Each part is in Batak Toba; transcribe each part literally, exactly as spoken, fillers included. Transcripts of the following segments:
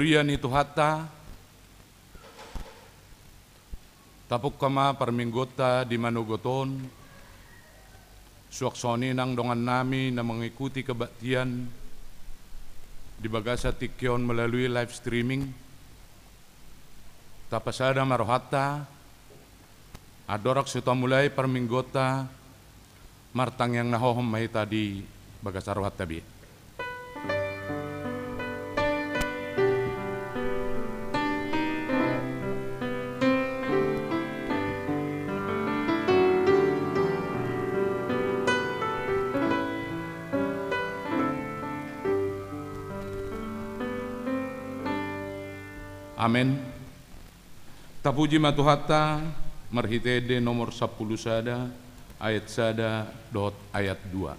Huria ni Tuhanta, tapungka ma parmingguonta di manogot on. Suang songon i nang dongannami na mengikuti kebaktian di bagasan tingki on melalui live streaming, tapasada ma rohanta, andorang so tamulai parmingguonta, martangiang na hohom ma hita di bagasan rohanta be. Amen. Tapuji ma Tuhanta, marhite Ende nomor sampulu sada, ayat sada dohot ayat dua.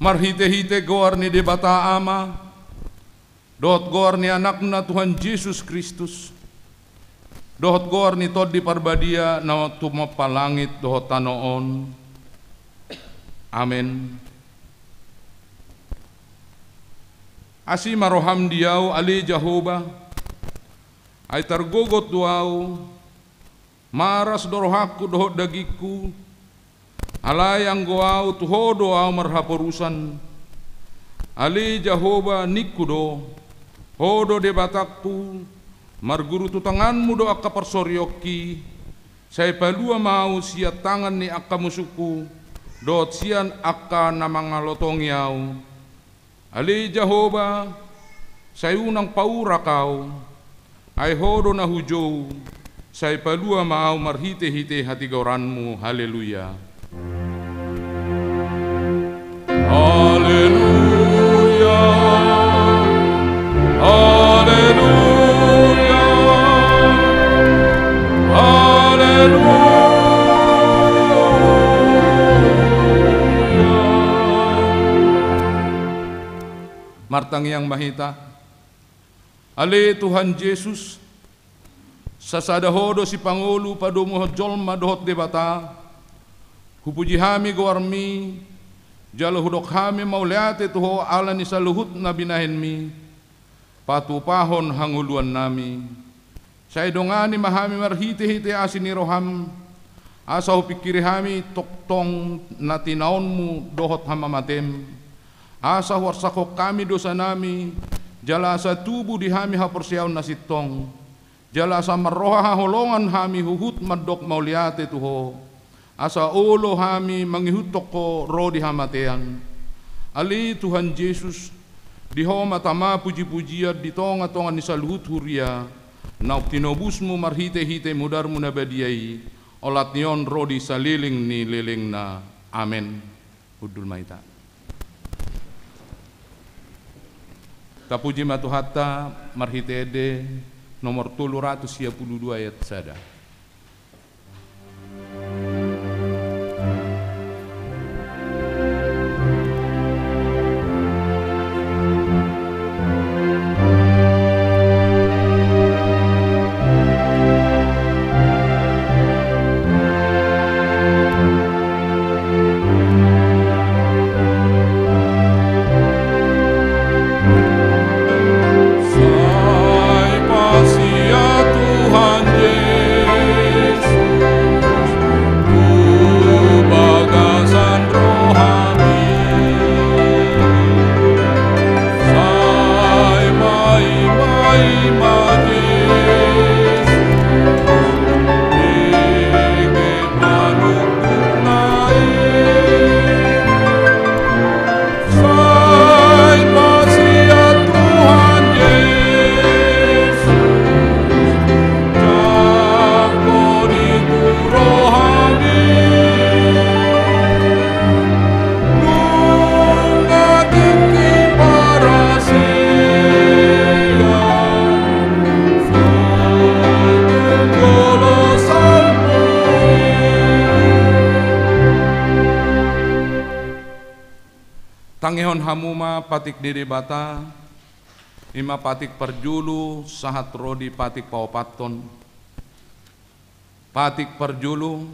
Marhitehite goar ni Debata Ama, dohot goar ni Anakna Tuhan Jesus Kristus, dohot goar ni Tondi Parbadia na tumompa langit dohot tano on. Amen. Asi ma roham di ahu, ale Jahowa, ai targogot do ahu, maras do rohangku dohot dagingku, alai anggo ahu tu Ho do ahu marhaporusan. Ale Jahowa, ningku do, Ho do Debatangku, margurutu tanganmu do angka parsorionki, sai palua ma ahu sian tangan ni angka musungku, dohot sian angka na mangalotongi ahu. Ale Jahowa, sai unang paurak ahu, ai Ho do na hujou, sai palua ma ahu marhitehite hatigoranmu. Haleluya. Haleluya. Haleluya. Haleluya. Martangiang ma hita. Ale Tuhan Jesus, sasada Ho do sipangolu padomuhon jolma dohot Debata. Hupuji hami goarmi, jala hudok hami mauliate tu Ho ala ni saluhut na binahenmi, patupahon hangoluannami. Sai dongani ma hami marhitehite asi ni roham, asa hupingkiri hami tongtong na tinaonmu dohot hamamatem, asa huarsakhon hami dosanami, jala asa tubu di hami haporseaon na sintong, jala asa marroha haholongan hami huhut mandok mauliate tu Ho, asa olo hami mangihuthon Ho ro di hamatean. Ale Tuhan Jesus, Di Ho ma tama pujipujian di tongatonga ni saluhut huria, naung tinobusmu marhitehite mudarmu na badia i, olat ni on ro di saleleng ni lelengna. Amen. Hundul ma hita. Tapuji ma Tuhanta marhite ende nomor tolu ratus sia pulu dua ayat sada. Sai pasia Tuhan Jesus tu bagasan rohami. Sai maima-ima Jesus, dengke manungkun nai. Sai pasia Tuhan Jesus, jangkon i tu rohami. Nunga tingki parasian, sai tung jolo salpu. Tangihon hamu ma patik ni Debata, i ma patik parjolo sahat ro di patik paopathon. Patik parjolo,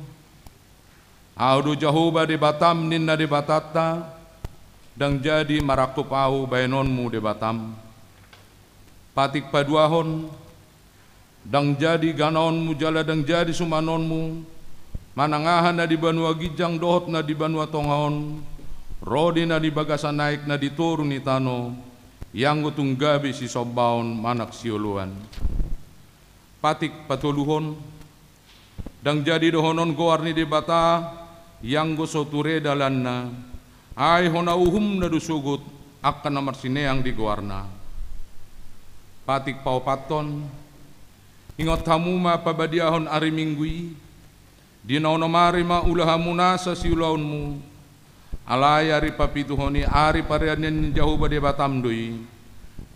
Ahu do Jahowa Debatam, ninna Debatanta, ndang jadi marangkup Ahu baenonmu Debatam. Patik paduahon, ndang jadi ganaonmu jala ndang jadi sumanonmu, manang aha na di banua ginjang dohot na di banua tonga on, ro di na di bagasan aek na di toru ni tano, ianggo tung gabe sisombaon manang sioloan. Patik patoluhon, ndang jadi dohonon goar ni Debata, ianggo so ture dalanna, ai hona uhumna do sogot angka na marsineang di goarna. Patik paopathon, ingot hamu ma pabadiahon ari Minggu i, di na onom ari ma ula hamu nasa siulaonmu, alai ari papituhon i ari paradian ni Jahowa Debatam do i,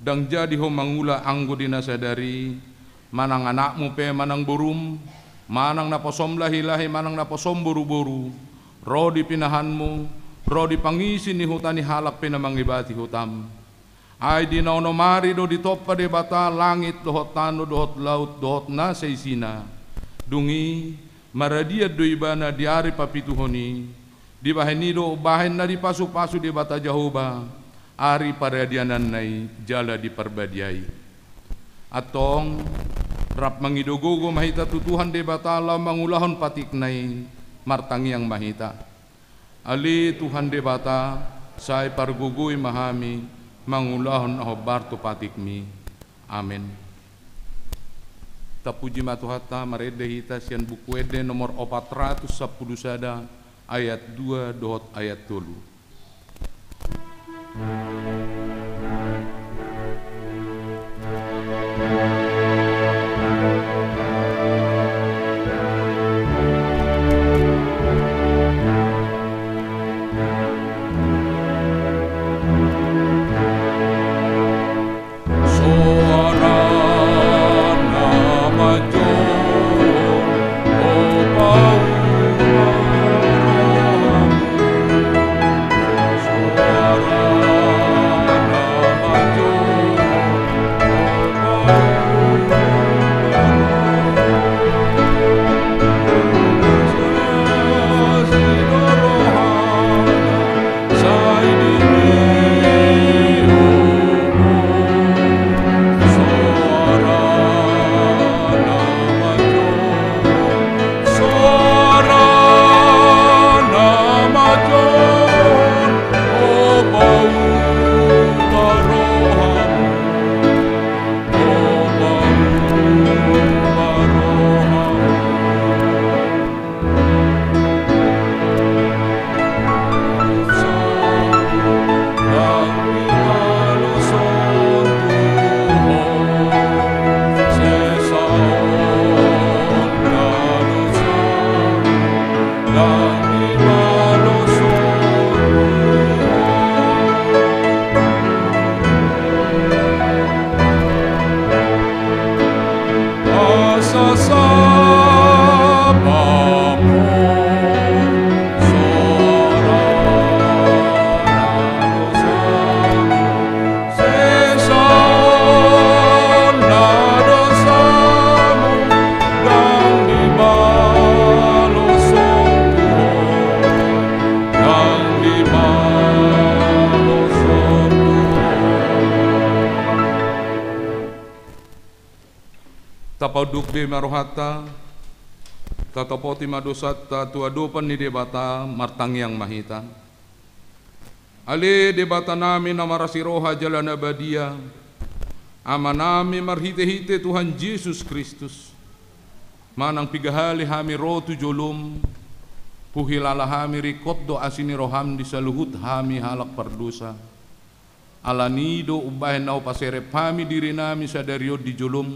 ndang jadi ho mangula anggo di na sadari, manang anakmu pe manang borum, manang naposom lahilahi manang naposom boruboru, ro di pinahanmu, ro di pangisi ni huta ni halak pe na mangibati hutam. Ai di na onom ari do ditompa Debata langit dohot tano dohot laut dohot na saisina. Dung i maradian do ibana di ari papituhon i. Dibahen i do umbahen na dipasupasu Debata Jahowa ari paradiananna i jala diparbadiai. Antong, rap mangido gogo ma hita tu Tuhan Debata laho mangulahon patikna i, martangiang ma hita. Ale Tuhan Debata, sai pargogoi ma hami mangulahon na hombar tu patikmi. Amen. Tapuji ma Tuhanta, marende hita sian Buku Ende nomor opat ratus sampulu sada, ayat dua dohot ayat tolu. Paunduk be ma rohanta, tatopoti ma dosanta tu adopan ni Debata, martangiang ma hita. Ale Debatanami na marasi roha jala na badia, Amanami marhite-hite Tuhan Jesus Kristus, manang piga hali hami ro tu jolom, huhilala hami ringkot do asi ni roham di saluhut hami halak pardosa. Alani do umbahen na hupaserep hami dirinami sadari on di jolom,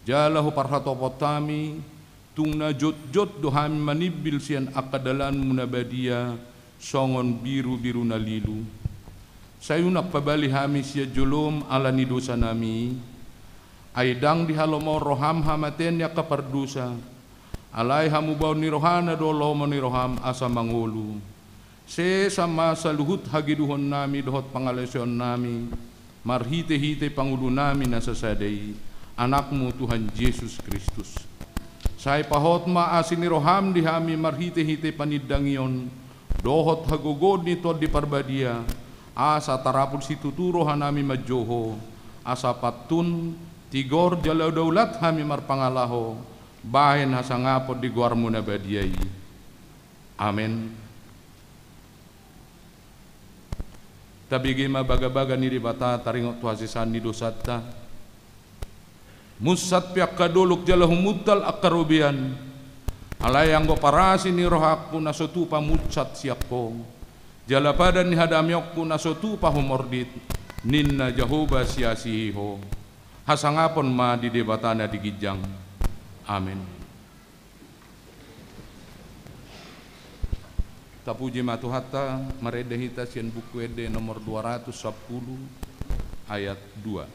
jala huparhatopot hami, tung na jotjot do hami manimbil sian angka dalanmu na badia, songon birubiru na lilu. Sai unang pabali hami sian jolom ala ni dosanami, ai ndang dihalomohon roham hamatean ni angka pardosa, alai hamubaon ni rohana do lomo ni roham asa mangolu. Sesa ma saluhut hageduhonnami dohot pangalaosionami, marhite-hite pangulunami na sasada i, Anakmu Tuhan Jesus Kristus. Sai pahot ma asi ni roham di hami marhite-hite panindangion, dohot hagogoon ni Tondi Parbadia, asa tarapul situtu rohanami manjou Ho, asa pantun, tigor jala daulat hami marpangalaho, bahen hasangapon di goarmu na badia i. Amen. Tabege ma bagabaga ni Debata taringot tu hasesaan ni dosanta. Munsat pe angka dolok jala humuntal angka robean. Alai anggo parasi ni rohangku na so tupa munsat sian Ho, jala padan ni hadameonku na so tupa humordit, ninna Jahowa siasihi Ho. Hasangapon ma di Debata na di ginjang. Amen. Tapuji ma Tuhanta, marende hita sian Buku Ende nomor dua ratus sampulu, ayat dua.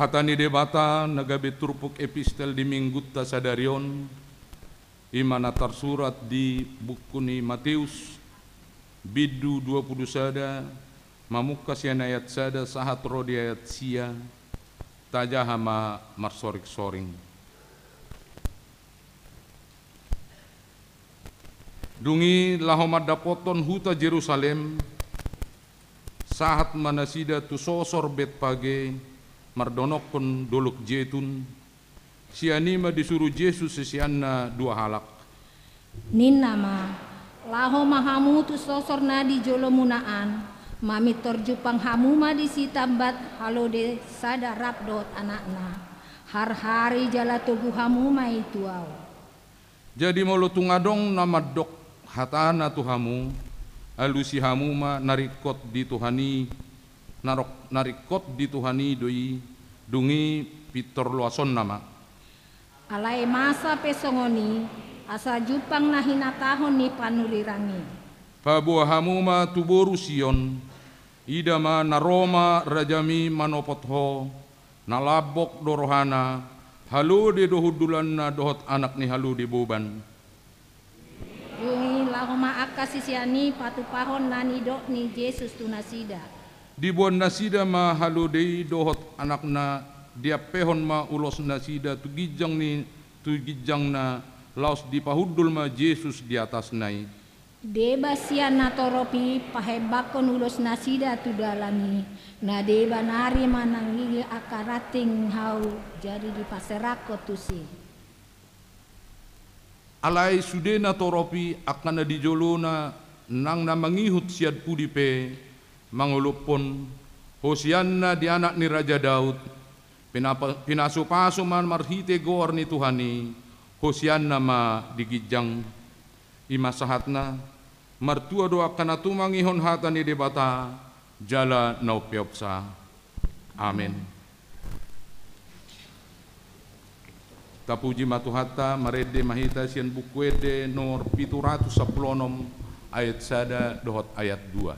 Hata ni Debata na gabe turpuk epistel di Minggunta sadari on, i ma na tarsurat di buku ni Mateus, bindu dua pulu sada, mamungka sian ayat sada sahat ro di ayat sia. Tajaha ma marsoring-soring. Dung i laho mandapothon huta Jerusalem, sahat ma nasida tu sosor Betpage, mardonokkon Dolok Jetun. Sian i ma disuru Jesus siseanna dua halak. Ninna ma, laho ma hamu tu sosor na di jolomuna an, mamintor jumpang hamu ma disi tambat halode sada rap dohot anakna. Harhari jala togu hamu ma i tu ahu. Jadi molo tung adong na mandok hatana tu hamu, alusi hamu ma na ringkot di Tuhan i, na rok-, na ringkot di Tuhan i do i, dung i pintor loasonna ma. Alai masa pe songon i, asa jumpang na hinatahon ni panurirang i. Paboa hamu ma tu boru Sion, ida ma na ro ma rajami manopot ho, na lambok do rohana, halode do hundulanna dohot anak ni halode boban. Dung i laho ma angka sisean i patupahon na nidok ni Jesus tu nasida. Diboan nasida ma halode i dohot anakna, diampehon ma ulosnasida tu ginjang ni, tu ginjangna, laos dipahundul ma Jesus di atasna i. Deba sian natorop i pahembangkon ulosnasida tu dalan i, na deba nari manangihon angka ranting hau, jadi dipaserahkon tusi. Alai sude natorop i angka na di jolona nang na mangihut sian pudi pe mangolophon: Hosianna di anak ni Raja Daud, pinapa-, pinasupasu ma marhite goar ni Tuhan i, hosianna ma di ginjang. I ma sahatna. Martua do angka na tumangihon hata ni Debata jala na umpeopsa. Amen. Tapuji ma Tuhanta. Marende ma hita sian Buku Ende nomor pitu ratus sampulu onom, ayat sada dohot ayat dua.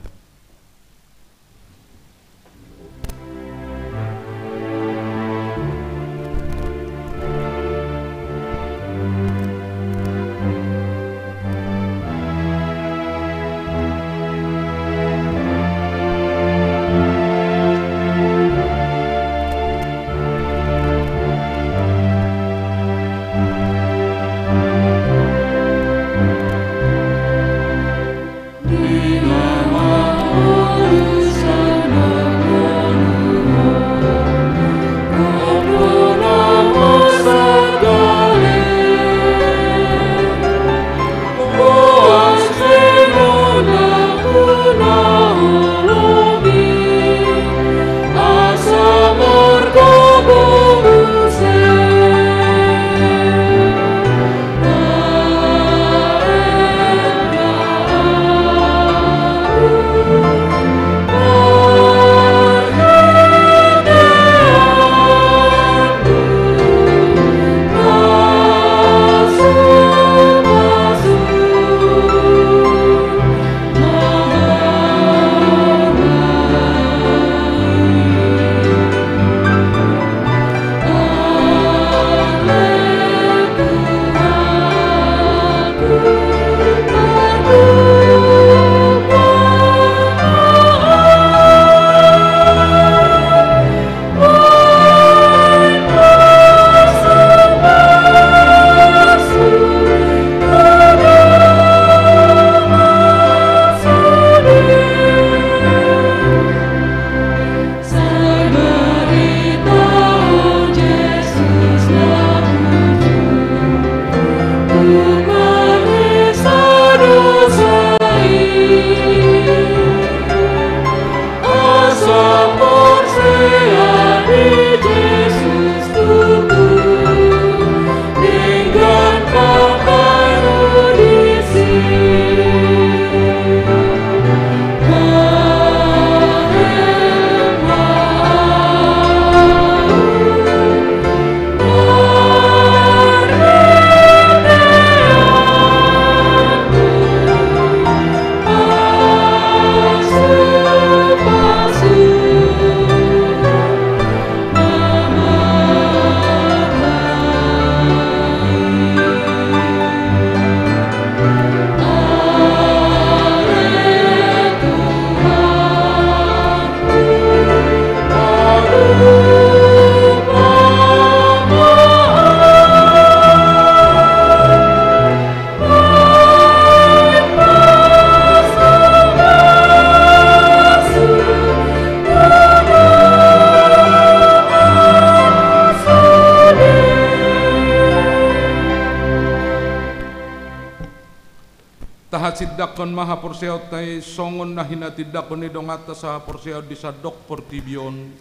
Tahatindanghon ma haporseaonta i songon na hinatindangkon ni donganta sahaporseaon di sandok portibi on.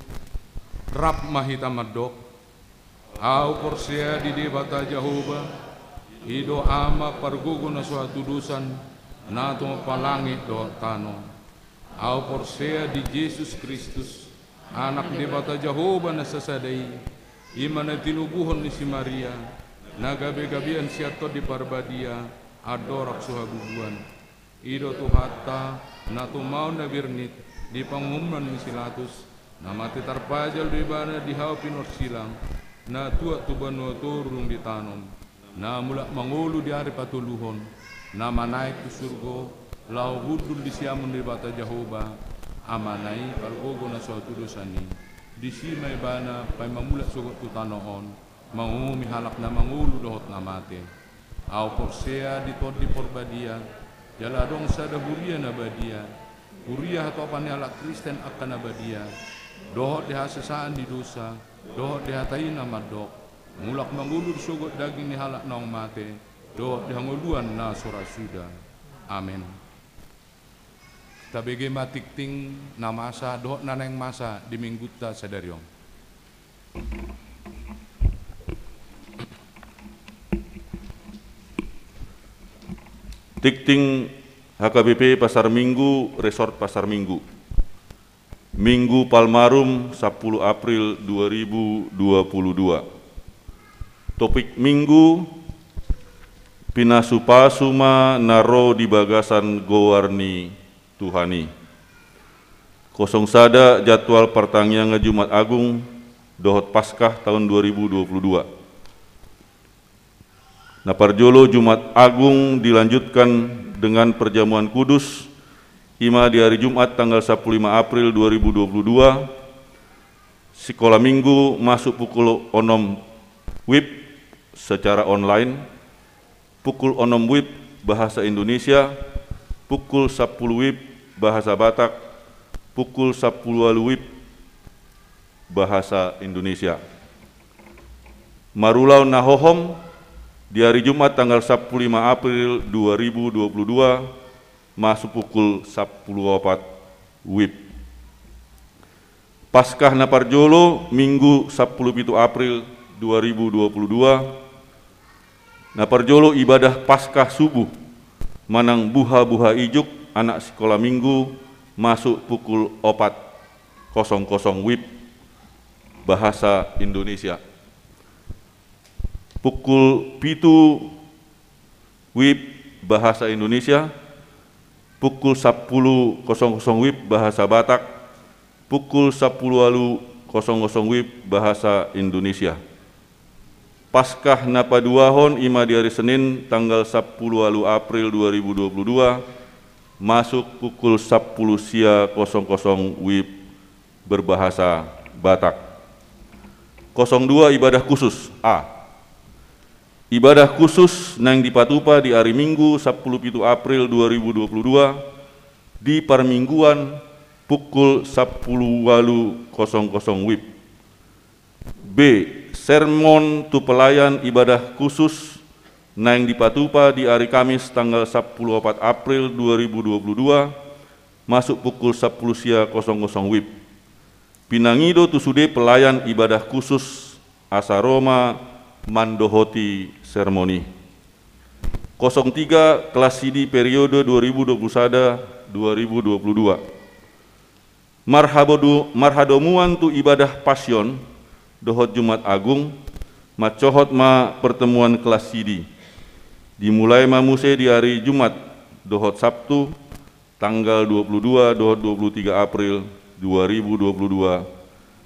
Rap ma hita mandok: Ahu porsea di Debata Jahowa, i do Ama pargogo na so hatudosan, na tumompa langit dohot tano. Ahu porsea di Jesus Kristus, Anak ni Debata Jahowa na sasada i, i ma na tinubuhon ni si Maria, na gabegabean sian Tondi Parbadia, andorang so habubuan. I do Tuhanta, na tumaon na bernit di panguhumon ni si Pilatus, na mate tarpajal do ibana di hau pinorsilang, na tuat tu banua toru dung ditanom, na mulak mangolu di ari patoluhon, na manaek tu surgo, laho hundul di siamun ni Debata Jahowa, Amana i pargogo na so hatudosan i. Disi ma ibana paima mulak sogot tu tano on, manguhumi halak na mangolu dohot na mate. Ahu porsea di Tondi Porbadia, Jala adong sada huria na badia, huria hatopan ni halak Kristen angka na badia, dohot di hasesaan ni dosa, dohot di hata i na mandok, mulak mangolu di sogot daging ni halak naung mate, dohot di hangoluan na so ra suda. Amen. Tabege ma tingting na masa dohot na naeng masa di Minggunta sadari on. Tingting H K B P Pasar Minggu, Resort Pasar Minggu. Minggu Palmarum, sampulu April dua ribu dua puluh dua. Topik Minggu: Pinasupasu ma na ro di bagasan goar ni Tuhan i. Kosong sada, jadwal partangiangan Jumat Agung dohot Paskah taon dua ribu dua puluh dua. Na parjolo, Jumat Agung dilanjutkan dengan perjamuan kudus, i ma di hari Jumat tanggal sampulu lima April dua ribu dua puluh dua, Sikola Minggu masuk pukul onom WIB secara online, pukul onom WIB bahasa Indonesia, pukul sampulu WIB bahasa Batak, pukul sampulu ualu WIB bahasa Indonesia. Marulaon na hohom, di hari Jumat tanggal sampulu lima April dua ribu dua puluh dua, masuk pukul sampulu opat WIB. Paskah na parjolo, Minggu sampulu pitu April dua ribu dua puluh dua. Na parjolo, ibadah Paskah subuh manang buha-buha ijuk anak Sikola Minggu, masuk pukul opat kosong kosong WIB bahasa Indonesia. Pukul pitu WIB bahasa Indonesia, pukul sampulu kosong kosong WIB bahasa Batak, pukul sampulu ualu kosong kosong WIB bahasa Indonesia. Paskah na paduahon, i ma di hari Senin tanggal sampulu ualu April dua ribu dua puluh dua, masuk pukul sampulu sia kosong kosong WIB berbahasa Batak. Kosong dua, ibadah khusus. A. Ibadah khusus naeng dipatupa di hari Minggu sampulu pitu April dua ribu dua puluh dua, di parmingguan, pukul sampulu ualu kosong kosong WIB. B. Sermon tu pelayan ibadah khusus naeng dipatupa di hari Kamis tanggal sampulu opat April dua ribu dua puluh dua, masuk pukul sampulu sia kosong kosong WIB. Pinangido tu sude pelayan ibadah khusus asa ro ma mandohoti sermon i. Kosong tiga, Klasidi periode dua ribu dua puluh sada dua ribu dua puluh dua. Marhabodu-, marhadomuan tu ibadah Pasion dohot Jumat Agung, mansohot ma pertemuan Klasidi. Dimulai ma muse di hari Jumat dohot Sabtu, tanggal dua puluh dua dohot dua puluh tiga April dua ribu dua puluh dua,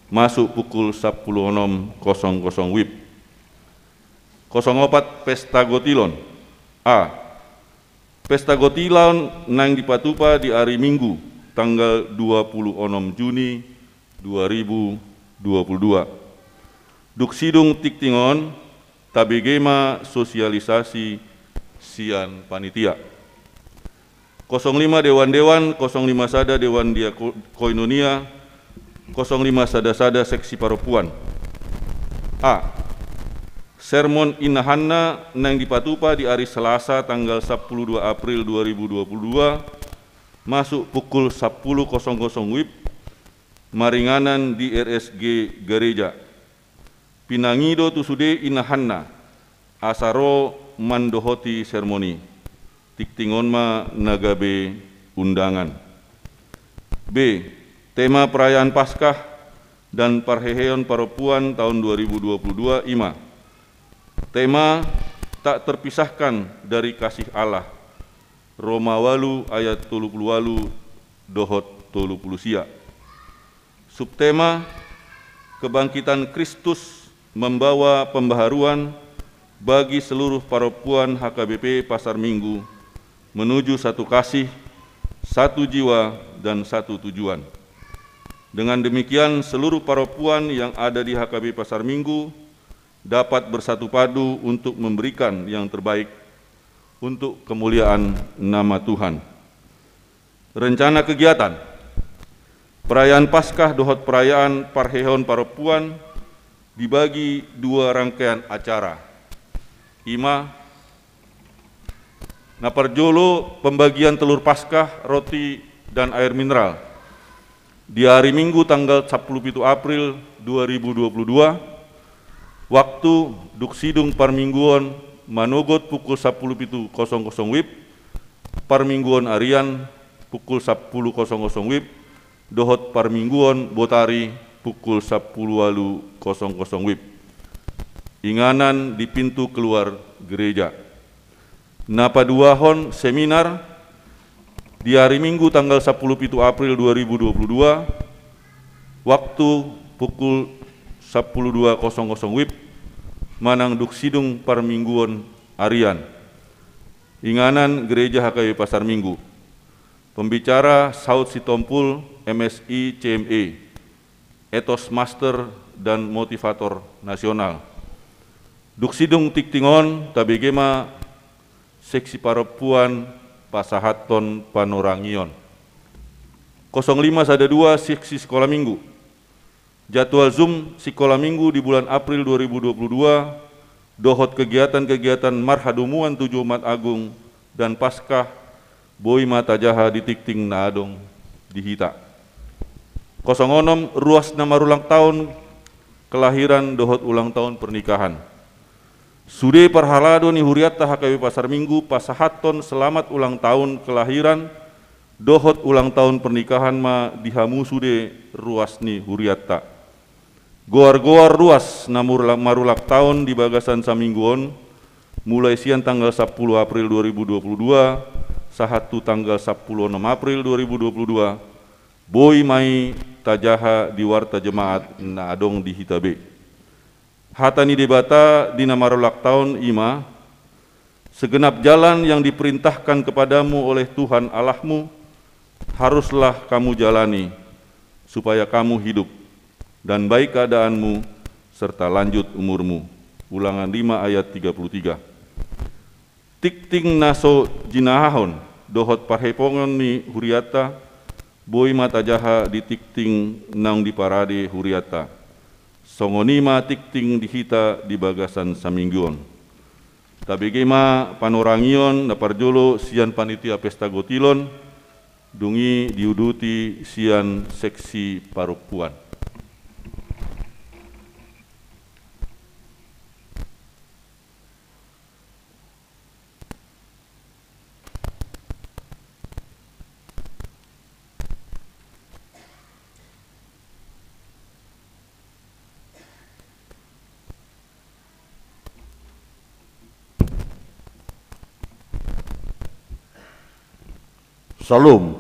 masuk pukul sampulu onom kosong kosong WIB. Kosong opat, Pesta Gotilon. A. Pesta Gotilon naeng dipatupa di hari Minggu, tanggal dua puluh onom Juni dua ribu dua puluh dua. Dung sidung tingting on, tabege ma sosialisasi sian panitia. Kosong lima, Dewan-dewan, kosong lima sada, Dewan Diako-, Koinonia, kosong lima sada sada, Seksi Parompuan. A. Sermon Inna Hanna naeng dipatupa di hari Selasa tanggal sampulu dua April dua ribu dua puluh dua, masuk pukul sampulu kosong kosong WIB, maringanan di R S G gareja. Pinangido tu sude Inna Hanna asa ro mandohoti sermon i. Tingting on ma na gabe undangan. B. Tema perayaan Paskah dan parheheon parompuan taon dua ribu dua puluh dua i ma. Tema: Tak terpisahkan dari kasih Allah. Roma ualu ayat tolu pulu ualu dohot tolu pulu sia. Subtema: Kebangkitan Kristus membawa pembaharuan bagi seluruh parompuan H K B P Pasar Minggu menuju satu kasih, satu jiwa, dan satu tujuan. Dengan demikian, seluruh parompuan yang ada di H K B P Pasar Minggu dapat bersatu padu untuk memberikan yang terbaik untuk kemuliaan nama Tuhan. Rencana kegiatan: perayaan Paskah dohot perayaan parheheon parompuan dibagi dua rangkaian acara. Ima, na parjolo, pembagian telur Paskah, roti, dan air mineral di hari Minggu tanggal sampulu pitu April dua ribu dua puluh dua, waktu dung sidung parmingguon manogot pukul sampulu pitu kosong kosong WIB, parmingguon arian pukul sampulu kosong kosong WIB, dohot parmingguon botari pukul sampulu ualu kosong kosong WIB, inganan di pintu keluar gereja. Na paduahon, seminar di hari Minggu tanggal sampulu pitu April dua ribu dua puluh dua, waktu pukul sampulu dua kosong kosong WIB, manang dung sidung parmingguon arian, inganan Gereja H K B P Pasar Minggu. Pembicara Saud Sitompul, M Si, C M E, Ethos Master dan Motivator Nasional. Dung sidung tingting on, tabege ma seksi parompuan pasahathon panorangion. Kosong lima sada dua, seksi sikola minggu. Jadwal Zoom sikola minggu di bulan April dua ribu dua puluh dua, dohot kegiatan-kegiatan marhadomuan tu Jumat Agung dan Paskah, boi ma tajaha di tingting na adong di hita. Kosong onom, ruas na marulang taon kelahiran dohot ulang taon pernikahan. Sude parhalado ni hurianta H K B P Pasar Minggu pasahathon selamat ulang taon kelahiran dohot ulang taon pernikahan ma di hamu sude ruas ni hurianta. Goar-goar ruas na murla-, marulang taon di bagasan saminggu on, mulai sian tanggal sampulu April dua ribu dua puluh dua sahat tu tanggal sampulu onom April dua ribu dua puluh dua, boi ma i tajaha di warta jemaat na adong di hita be. Hata ni Debata di na marulang taon ima, segenap jalan yang diperintahkan kepadamu oleh Tuhan Allahmu, haruslah kamu jalani, supaya kamu hidup dan baik keadaanmu serta lanjut umurmu. Ulangan lima ayat tiga puluh tiga. Tingting na so jinahahon dohot parhepongon ni hurianta, boi ma tajaha di tingting naung diparade hurianta. Songon i ma tingting di hita di bagasan saminggu on. Tabege ma panorangion na parjolo sian panitia pesta gotilon, dung i diuduti sian seksi parompuan. Syalom.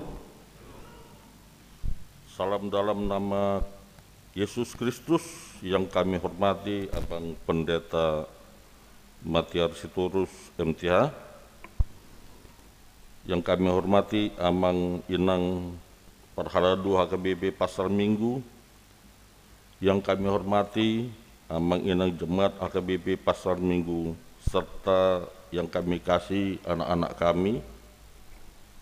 Salam dalam nama Yesus Kristus. Yang kami hormati Abang Pendeta Matiar Sitorus, M T H. Yang kami hormati Amang Inang Parhalado H K B P Pasar Minggu. Yang kami hormati Amang Inang Jemaat H K B P Pasar Minggu, serta yang kami kasih anak-anak kami,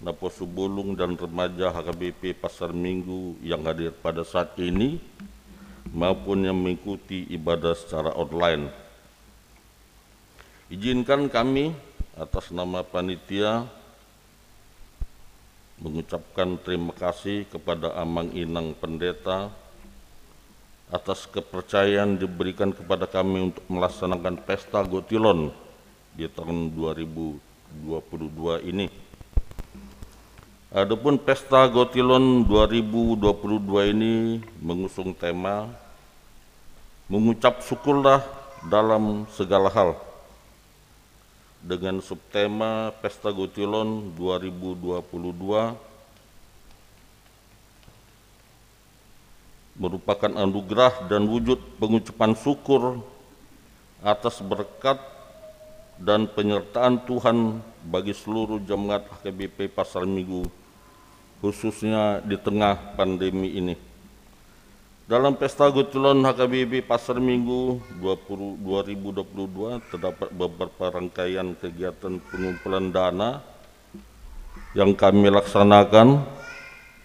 Naposo Bolung dan Remaja H K B P Pasar Minggu yang hadir pada saat ini, maupun yang mengikuti ibadah secara online. Izinkan kami atas nama panitia mengucapkan terima kasih kepada Amang Inang Pendeta atas kepercayaan diberikan kepada kami untuk melaksanakan Pesta Gotilon di tahun dua ribu dua puluh dua ini. Adapun Pesta Gotilon dua ribu dua puluh dua ini mengusung tema Mengucap Syukurlah Dalam Segala Hal, dengan subtema Pesta Gotilon dua ribu dua puluh dua merupakan anugerah dan wujud pengucapan syukur atas berkat dan penyertaan Tuhan bagi seluruh jemaat H K B P Pasar Minggu, khususnya di tengah pandemi ini. Dalam Pesta Gontilon H K B P Pasar Minggu dua puluh, dua ribu dua puluh dua, terdapat beberapa rangkaian kegiatan pengumpulan dana yang kami laksanakan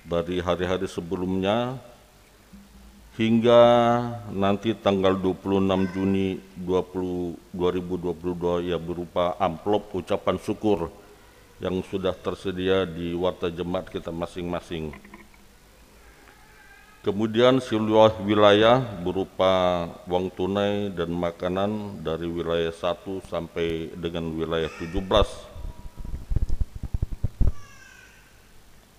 dari hari-hari sebelumnya hingga nanti tanggal dua puluh enam Juni dua puluh, dua ribu dua puluh dua, ya, berupa amplop ucapan syukur yang sudah tersedia di warta jemaat kita masing-masing. Kemudian siluah wilayah berupa uang tunai dan makanan dari wilayah satu sampai dengan wilayah tujuh belas.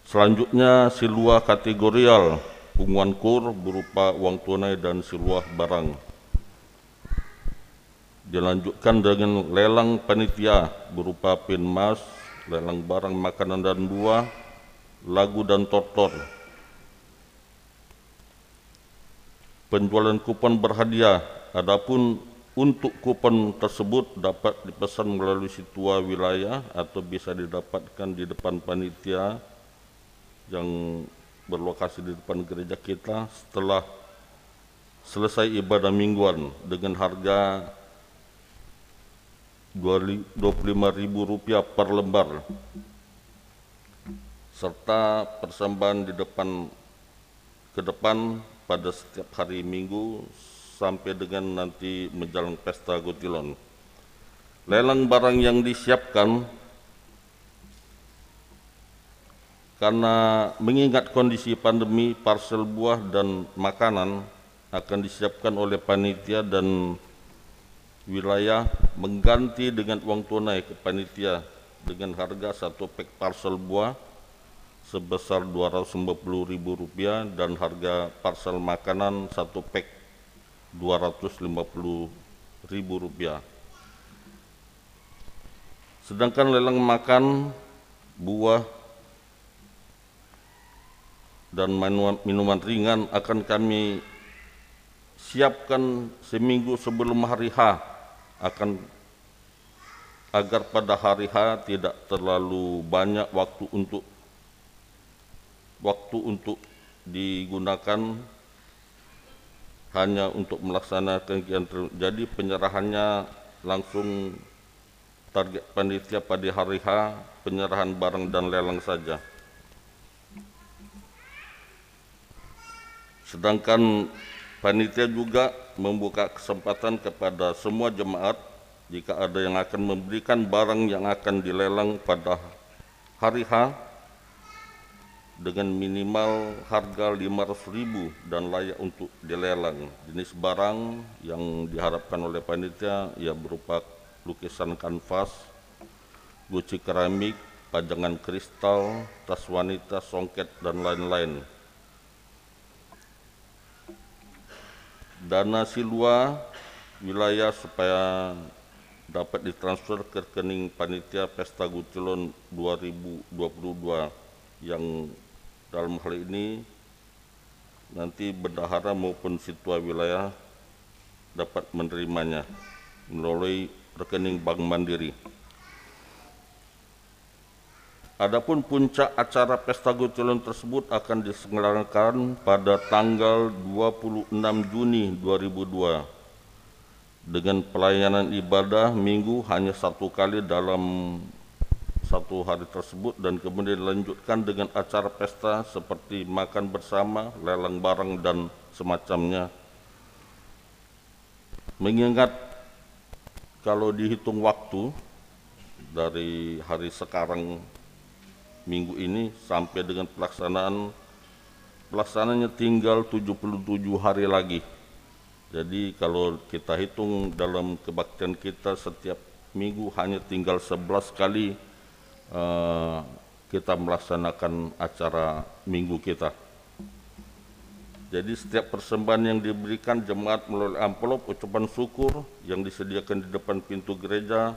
Selanjutnya siluah kategorial, punguan kur berupa uang tunai dan siluah barang. Dilanjutkan dengan lelang panitia berupa pin emas, lelang barang makanan dan buah, lagu dan tortor. Penjualan kupon berhadiah, adapun untuk kupon tersebut dapat dipesan melalui situa wilayah atau bisa didapatkan di depan panitia yang berlokasi di depan gereja kita setelah selesai ibadah mingguan dengan harga dua li-, dua puluh lima ribu rupiah per lembar, serta persembahan di depan, ke depan pada setiap hari Minggu sampai dengan nanti menjelang Pesta Gontilon. Lelang barang yang disiapkan karena mengingat kondisi pandemi, parsel buah dan makanan akan disiapkan oleh panitia dan wilayah mengganti dengan uang tunai ke panitia dengan harga satu pek parsel buah sebesar dua ratus lima puluh ribu rupiah dan harga parsel makanan satu pek dua ratus lima puluh ribu rupiah. Sedangkan lelang makan, buah, dan manu-, minuman ringan akan kami siapkan seminggu sebelum hari H, akan, agar pada hari H tidak terlalu banyak waktu untuk, waktu untuk digunakan hanya untuk melaksanakan kegiatan ter-, jadi penyerahannya langsung target panitia pada hari H, penyerahan barang dan lelang saja. Sedangkan panitia juga membuka kesempatan kepada semua jemaat, jika ada yang akan memberikan barang yang akan dilelang pada hari H, dengan minimal harga lima ratus ribu dan layak untuk dilelang. Jenis barang yang diharapkan oleh panitia, ya, berupa lukisan kanvas, guci keramik, pajangan kristal, tas wanita, songket, dan lain-lain. Dana siluah wilayah supaya dapat ditransfer ke rekening panitia Pesta Gontilon dua ribu dua puluh dua, yang dalam hal ini nanti bendahara maupun situa wilayah dapat menerimanya melalui rekening Bank Mandiri. Adapun puncak acara Pesta Gontilon tersebut akan diselenggarakan pada tanggal dua puluh enam Juni dua ribu dua, dengan pelayanan ibadah Minggu hanya satu kali dalam satu hari tersebut, dan kemudian dilanjutkan dengan acara pesta seperti makan bersama, lelang barang, dan semacamnya. Mengingat kalau dihitung waktu dari hari sekarang, Minggu ini, sampai dengan pelaksanaan, pelaksanaannya tinggal tujuh puluh tujuh hari lagi. Jadi, kalau kita hitung dalam kebaktian kita, setiap Minggu hanya tinggal sebelas kali, eh, kita melaksanakan acara Minggu kita. Jadi, setiap persembahan yang diberikan jemaat melalui amplop ucapan syukur yang disediakan di depan pintu gereja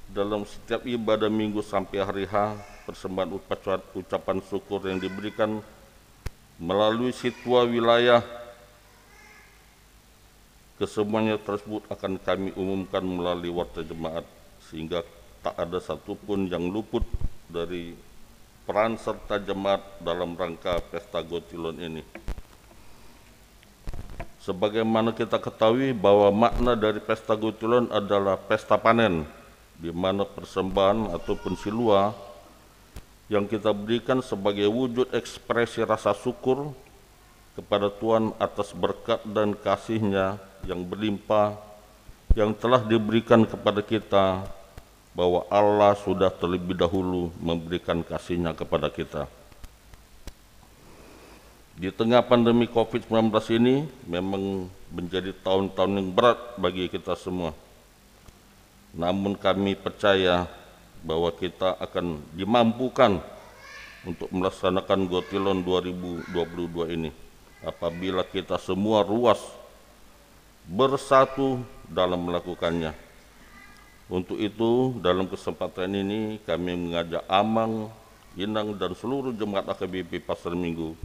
dalam setiap ibadah Minggu sampai hari H, persembahan upaca-, ucapan syukur yang diberikan melalui situa wilayah, kesemuanya tersebut akan kami umumkan melalui warta jemaat, sehingga tak ada satupun yang luput dari peran serta jemaat dalam rangka Pesta Gontilon ini. Sebagaimana kita ketahui bahwa makna dari pesta Gotilon adalah pesta panen, di mana persembahan ataupun silua yang kita berikan sebagai wujud ekspresi rasa syukur kepada Tuhan atas berkat dan kasih-Nya yang berlimpah yang telah diberikan kepada kita, bahwa Allah sudah terlebih dahulu memberikan kasih-Nya kepada kita. Di tengah pandemi covid sembilan belas ini memang menjadi tahun-tahun yang berat bagi kita semua. Namun kami percaya bahwa kita akan dimampukan untuk melaksanakan Gotilon dua ribu dua puluh dua ini apabila kita semua ruas bersatu dalam melakukannya. Untuk itu, dalam kesempatan ini kami mengajak Amang, Inang, dan seluruh jemaat H K B P Pasar Minggu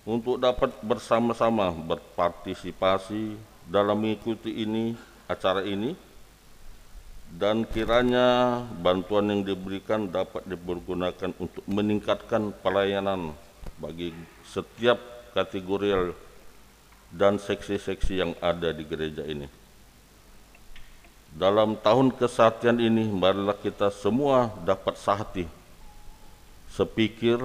untuk dapat bersama-sama berpartisipasi dalam mengikuti ini, acara ini, dan kiranya bantuan yang diberikan dapat dipergunakan untuk meningkatkan pelayanan bagi setiap kategorial dan seksi-seksi yang ada di gereja ini. Dalam tahun kesahatian ini, marilah kita semua dapat sehati, sepikir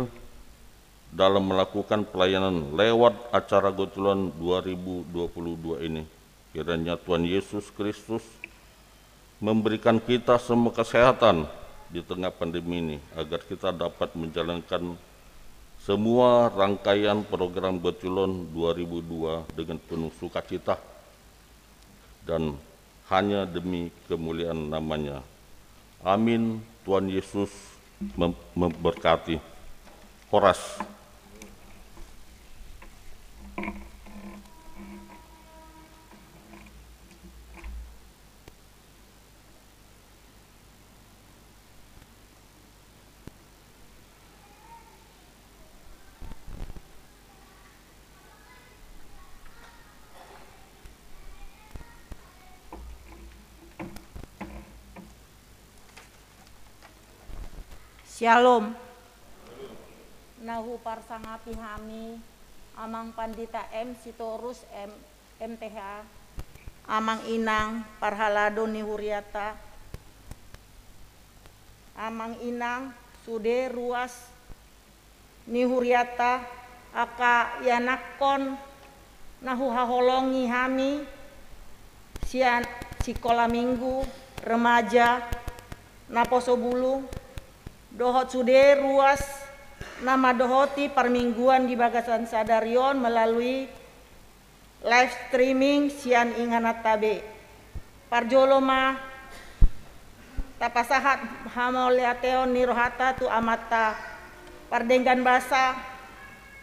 dalam melakukan pelayanan lewat acara Gotilon dua ribu dua puluh dua ini. Kiranya Tuhan Yesus Kristus memberikan kita semua kesehatan di tengah pandemi ini, agar kita dapat menjalankan semua rangkaian program Gotilon dua ribu dua dengan penuh sukacita dan hanya demi kemuliaan nama-Nya. Amin. Tuhan Yesus mem-, memberkati. Horas. Syalom. Na huparsangapi hami, Amang Pandita M Sitorus, M-, M T H, Amang Inang parhalado ni huriata, Amang Inang sude ruas ni huriata, angka ianakhon na huhaholongi hami sian sikola minggu, remaja, naposo bulung, dohot sude ruas na mandohoti parmingguan di bagasan sadari on melalui live streaming sian ingananta be. Parjolo ma tapasahat hamauliateon ni rohanta tu Amanta pardenggan basa,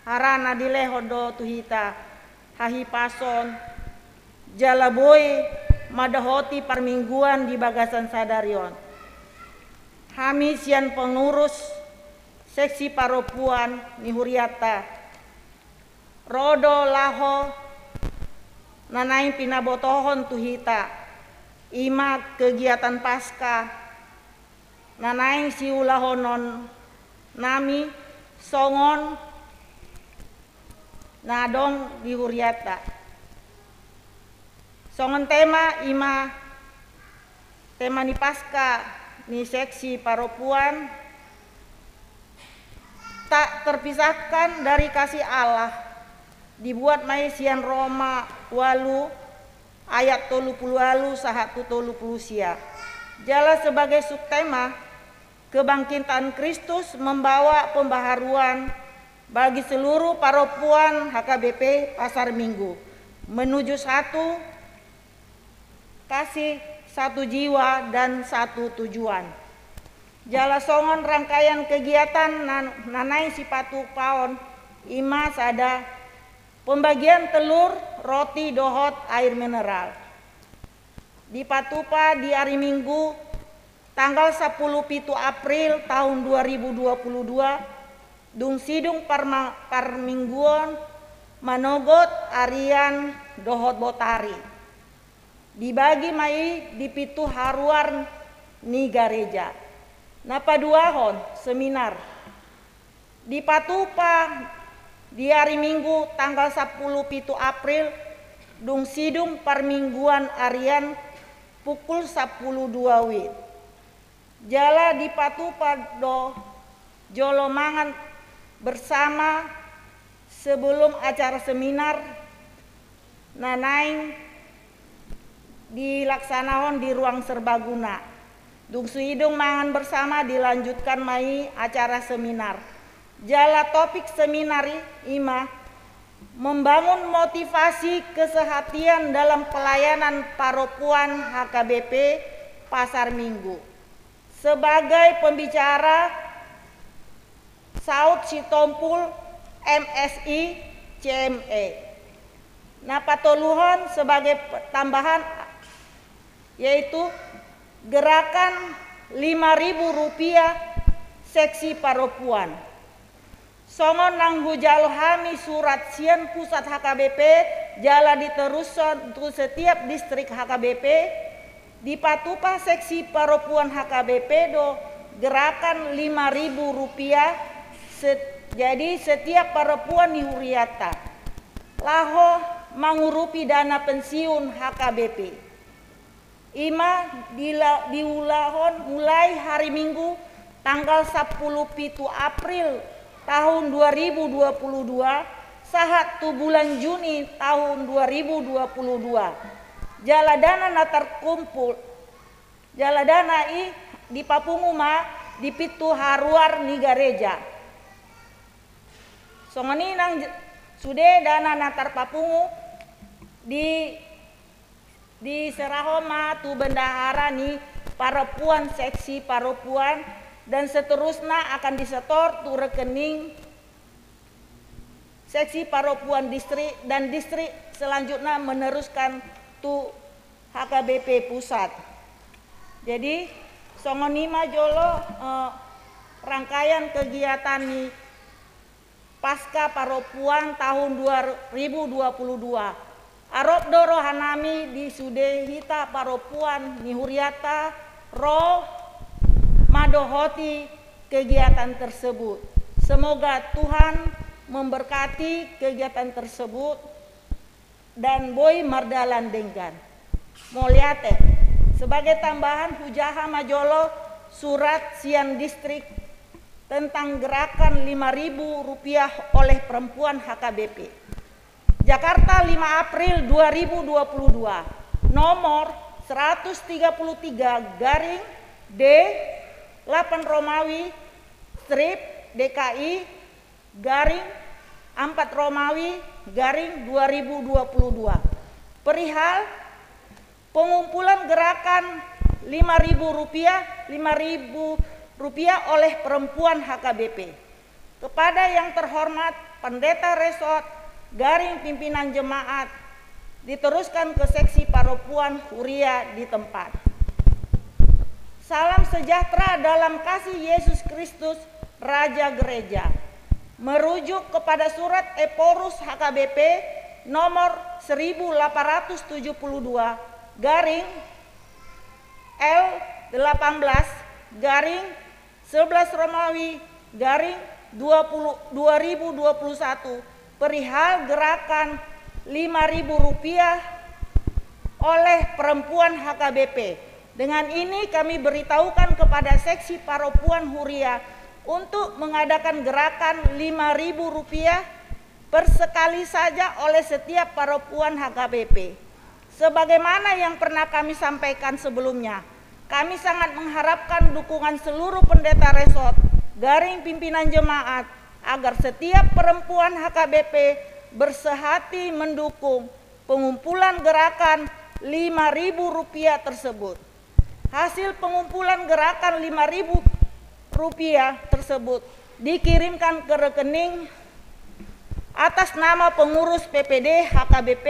harana dilehon do tu hita hahipason jala boi mandohoti parmingguan di bagasan sadari on. Hami sian pengurus seksi parompuan ni hurianta ro do laho na naeng pinabotohon tu hita, i ma kegiatan Paskah na naeng siulahonon nami songon na adong di hurianta. Songon tema, i ma tema ni Paskah ni seksi parompuan, tak terpisahkan dari kasih Allah, dibuat ma i sian Roma ualu ayat tolu pulu ualu sahat tu tolu pulu sia. Jala sebagai subtema, Kebangkitan Kristus membawa pembaharuan bagi seluruh parompuan H K B P Pasar Minggu menuju satu kasih, satu jiwa, dan satu tujuan. Jala songon rangkaian kegiatan na, na naeng sipatupaon, i ma sada pembagian telur, roti, dohot air mineral. Dipatupa di ari Minggu, tanggal sampulu pitu April tahun dua ribu dua pulu dua, dung sidung parma-, parmingguon manogot arian dohot botari. Dibagi ma i di pitu haruar ni gareja. Na paduahon, seminar. Dipatupa di ari Minggu tanggal sampulu pitu April dung sidung parmingguan arian pukul sampulu dua wit. Jala dipatupa do jolo mangan bersama sebelum acara seminar na naeng dilaksanahon di ruang serbaguna. Dung sidung mangan bersama, dilanjutkan ma i acara seminar. Jala topik seminar i, i ma membangun motivasi kesehatian dalam pelayanan paropuan H K B P Pasar Minggu. Sebagai pembicara, Saud Sitompul, M Si, C M E. Na patoluhon sebagai pe-, tambahan, yaitu gerakan lima ribu rupiah seksi paropuan. Songon naung hujalo hami surat sian pusat H K B P, jala diterushon tu setiap distrik H K B P, dipatupa seksi paropuan H K B P do gerakan lima ribu rupiah, set-, jadi setiap paropuan ni huriata, laho mangurupi dana pensiun H K B P. I ma dila-, diulahon mulai hari Minggu tanggal sampulu pitu April tahun dua ribu dua puluh dua sahat tu bulan Juni tahun dua ribu dua puluh dua. Jala dana na tarkumpul, jala dana i dipapungu ma di pitu haruar ni gareja. Songon i nang j-, sude dana na tarpapungu di diserahon ma tu bendahara ni paropuan, seksi paropuan, dan seterusnya akan disetor tu rekening seksi paropuan distrik, dan distrik selanjutnya meneruskan tu H K B P pusat. Jadi, songon i ma jolo, eh, rangkaian kegiatan ni Paska Paropuan tahun dua ribu dua puluh dua. Arop do rohanami di sude hita paropuan ni huriata ro mandohoti kegiatan tersebut. Semoga Tuhan memberkati kegiatan tersebut dan boi mardalan denggan. Mauliate. Sebagai tambahan, hujaha ma jolo surat sian distrik tentang gerakan lima ribu rupiah oleh perempuan H K B P. Jakarta, lima April dua ribu dua puluh dua, nomor seratus tiga puluh tiga garing D delapan Romawi strip D K I garing empat Romawi garing dua ribu dua puluh dua. Perihal pengumpulan gerakan lima ribu rupiah, lima ribu rupiah oleh perempuan H K B P. Kepada yang terhormat Pendeta Resort garing pimpinan jemaat, diteruskan ke seksi paropuan huria di tempat. Salam sejahtera dalam kasih Yesus Kristus, Raja Gereja. Merujuk kepada surat Ephorus H K B P nomor seribu delapan ratus tujuh puluh dua garing L delapan belas garing sebelas Romawi garing dua puluh, dua ribu dua puluh satu, perihal gerakan lima ribu rupiah oleh perempuan H K B P. Dengan ini kami beritahukan kepada seksi paropuan huria untuk mengadakan gerakan lima ribu rupiah per sekali saja oleh setiap paropuan H K B P. Sebagaimana yang pernah kami sampaikan sebelumnya, kami sangat mengharapkan dukungan seluruh pendeta resort, garing pimpinan jemaat, agar setiap perempuan H K B P bersehati mendukung pengumpulan gerakan lima ribu rupiah tersebut. Hasil pengumpulan gerakan lima ribu rupiah tersebut dikirimkan ke rekening atas nama pengurus P P D H K B P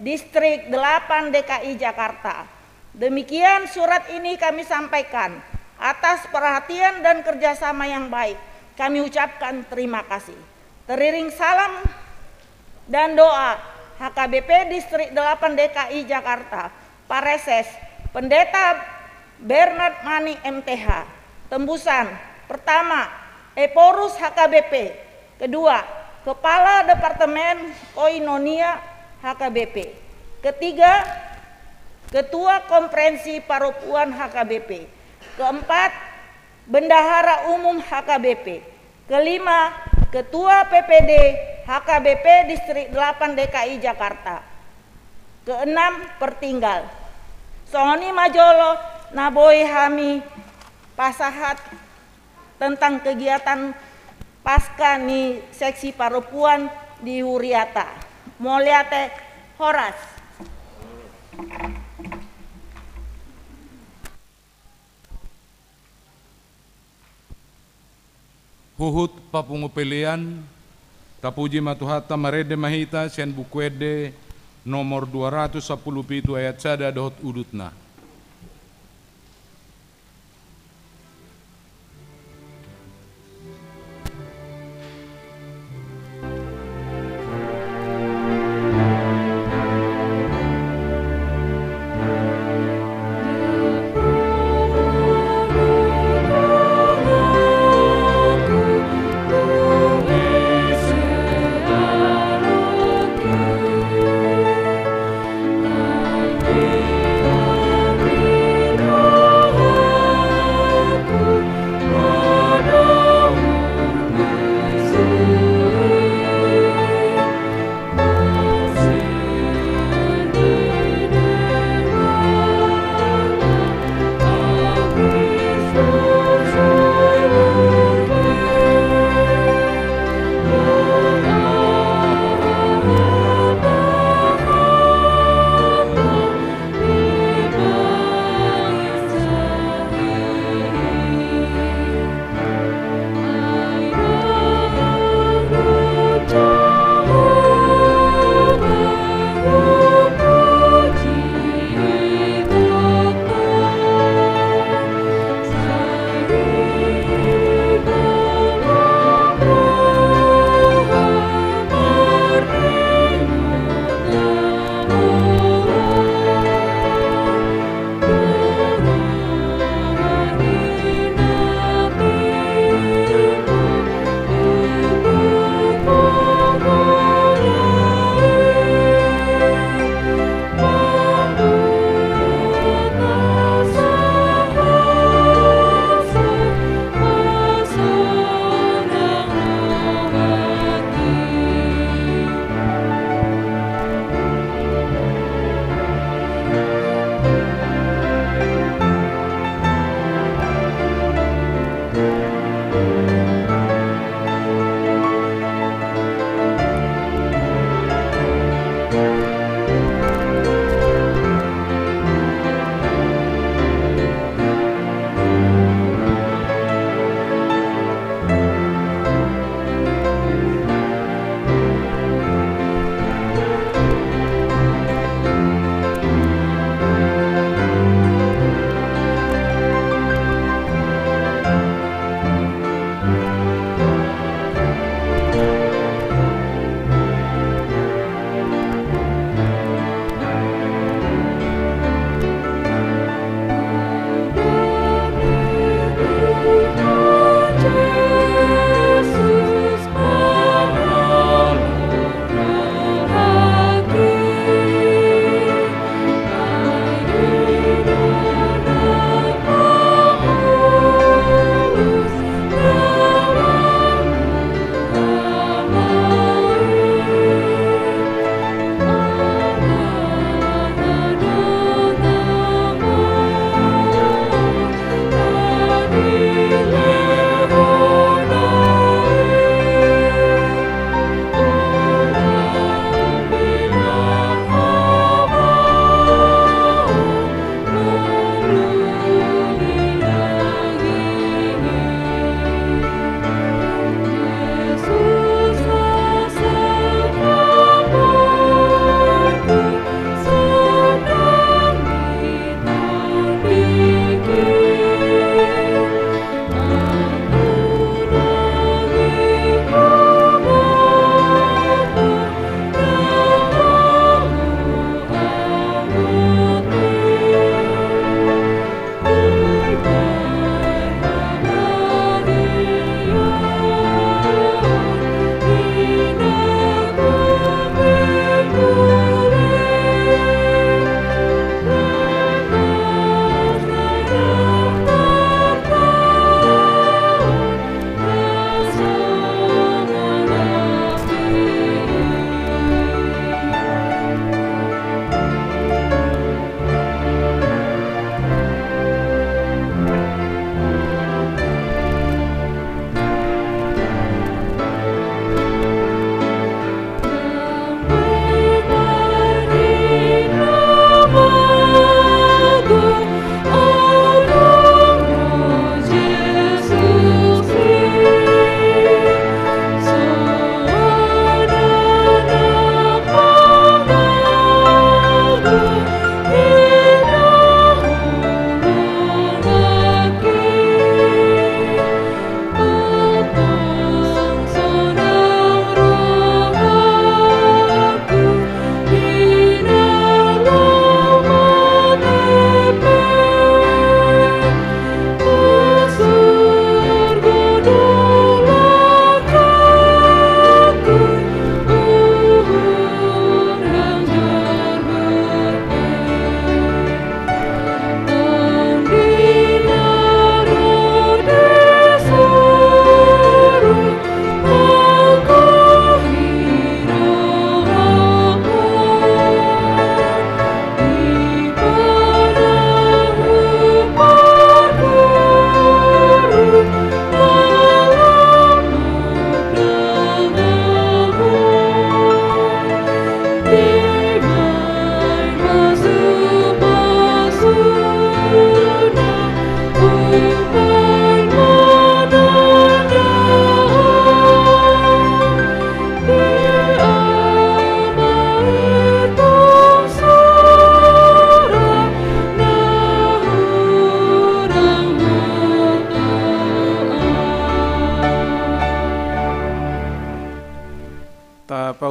Distrik delapan D K I Jakarta. Demikian surat ini kami sampaikan. Atas perhatian dan kerjasama yang baik, kami ucapkan terima kasih. Teriring salam dan doa H K B P Distrik delapan D K I Jakarta, Pareses, Pendeta Bernard Manik M T H. Tembusan, pertama, Ephorus H K B P. Kedua, Kepala Departemen Koinonia H K B P. Ketiga, Ketua Konferensi Parompuan H K B P. Keempat, Bendahara Umum H K B P. Kelima, Ketua P P D H K B P Distrik delapan D K I Jakarta. Keenam, Pertinggal. Songon i ma jolo na boi hami pasahat tentang kegiatan Paskah ni seksi parompuan di huriata. Mauliate, horas. Huhut papungu pelean, tapuji ma Tuhanta, marende ma hita sian Buku Ende nomor dua ratus sampulu pitu ayat sada dohot udutna.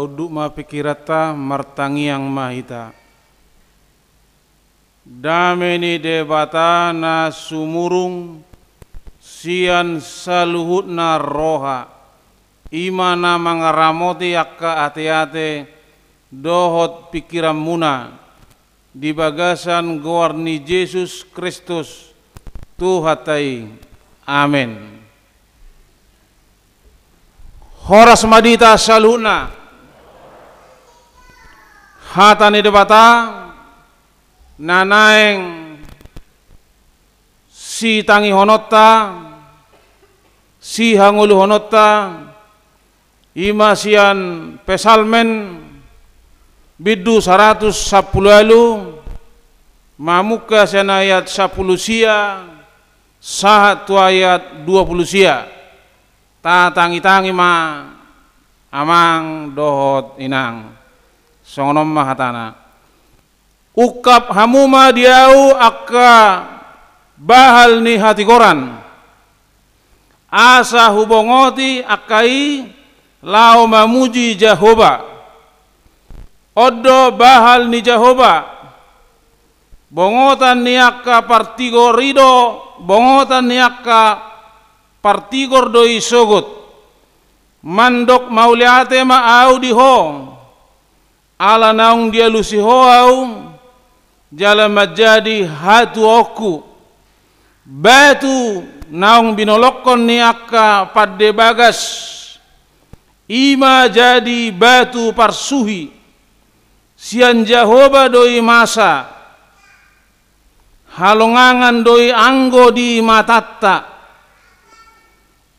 Unduk ma pingkiranta, martangiang ma hita. Dame ni Debata na sumurung sian saluhutna roha, i ma na mangaramoti angka ateate dohot pingkiranmuna di bagasan goar ni Jesus Kristus, Tuhanta i. Amen. Horas ma di hita saluhutna. Hata ni Debata na naeng sitangihononta, sihangoluhononta, i ma sian Psalmen bindu saratus sampulu ualu, mamungka sian ayat sampulu sia sahat tu ayat dua pulu sia. Tatangitangi ma, amang dohot inang. Songon on ma hatana: Ungkap hamu ma di ahu angka bahal ni hatigoran, asa hubongoti angka i laho mamuji Jahowa. On do bahal ni Jahowa, bongotan ni angka partigor i do, bongotan ni angka partigor do i sogot. Mandok mauliate ma ahu di ho, ala naung dialusi ho ahu, jala manjadi hatuaonku. Batu naung binolongkon ni angka pande bagas, i ma jadi batu parsuhi. Sian Jahowa do i masa, halongangan do i anggo di matanta.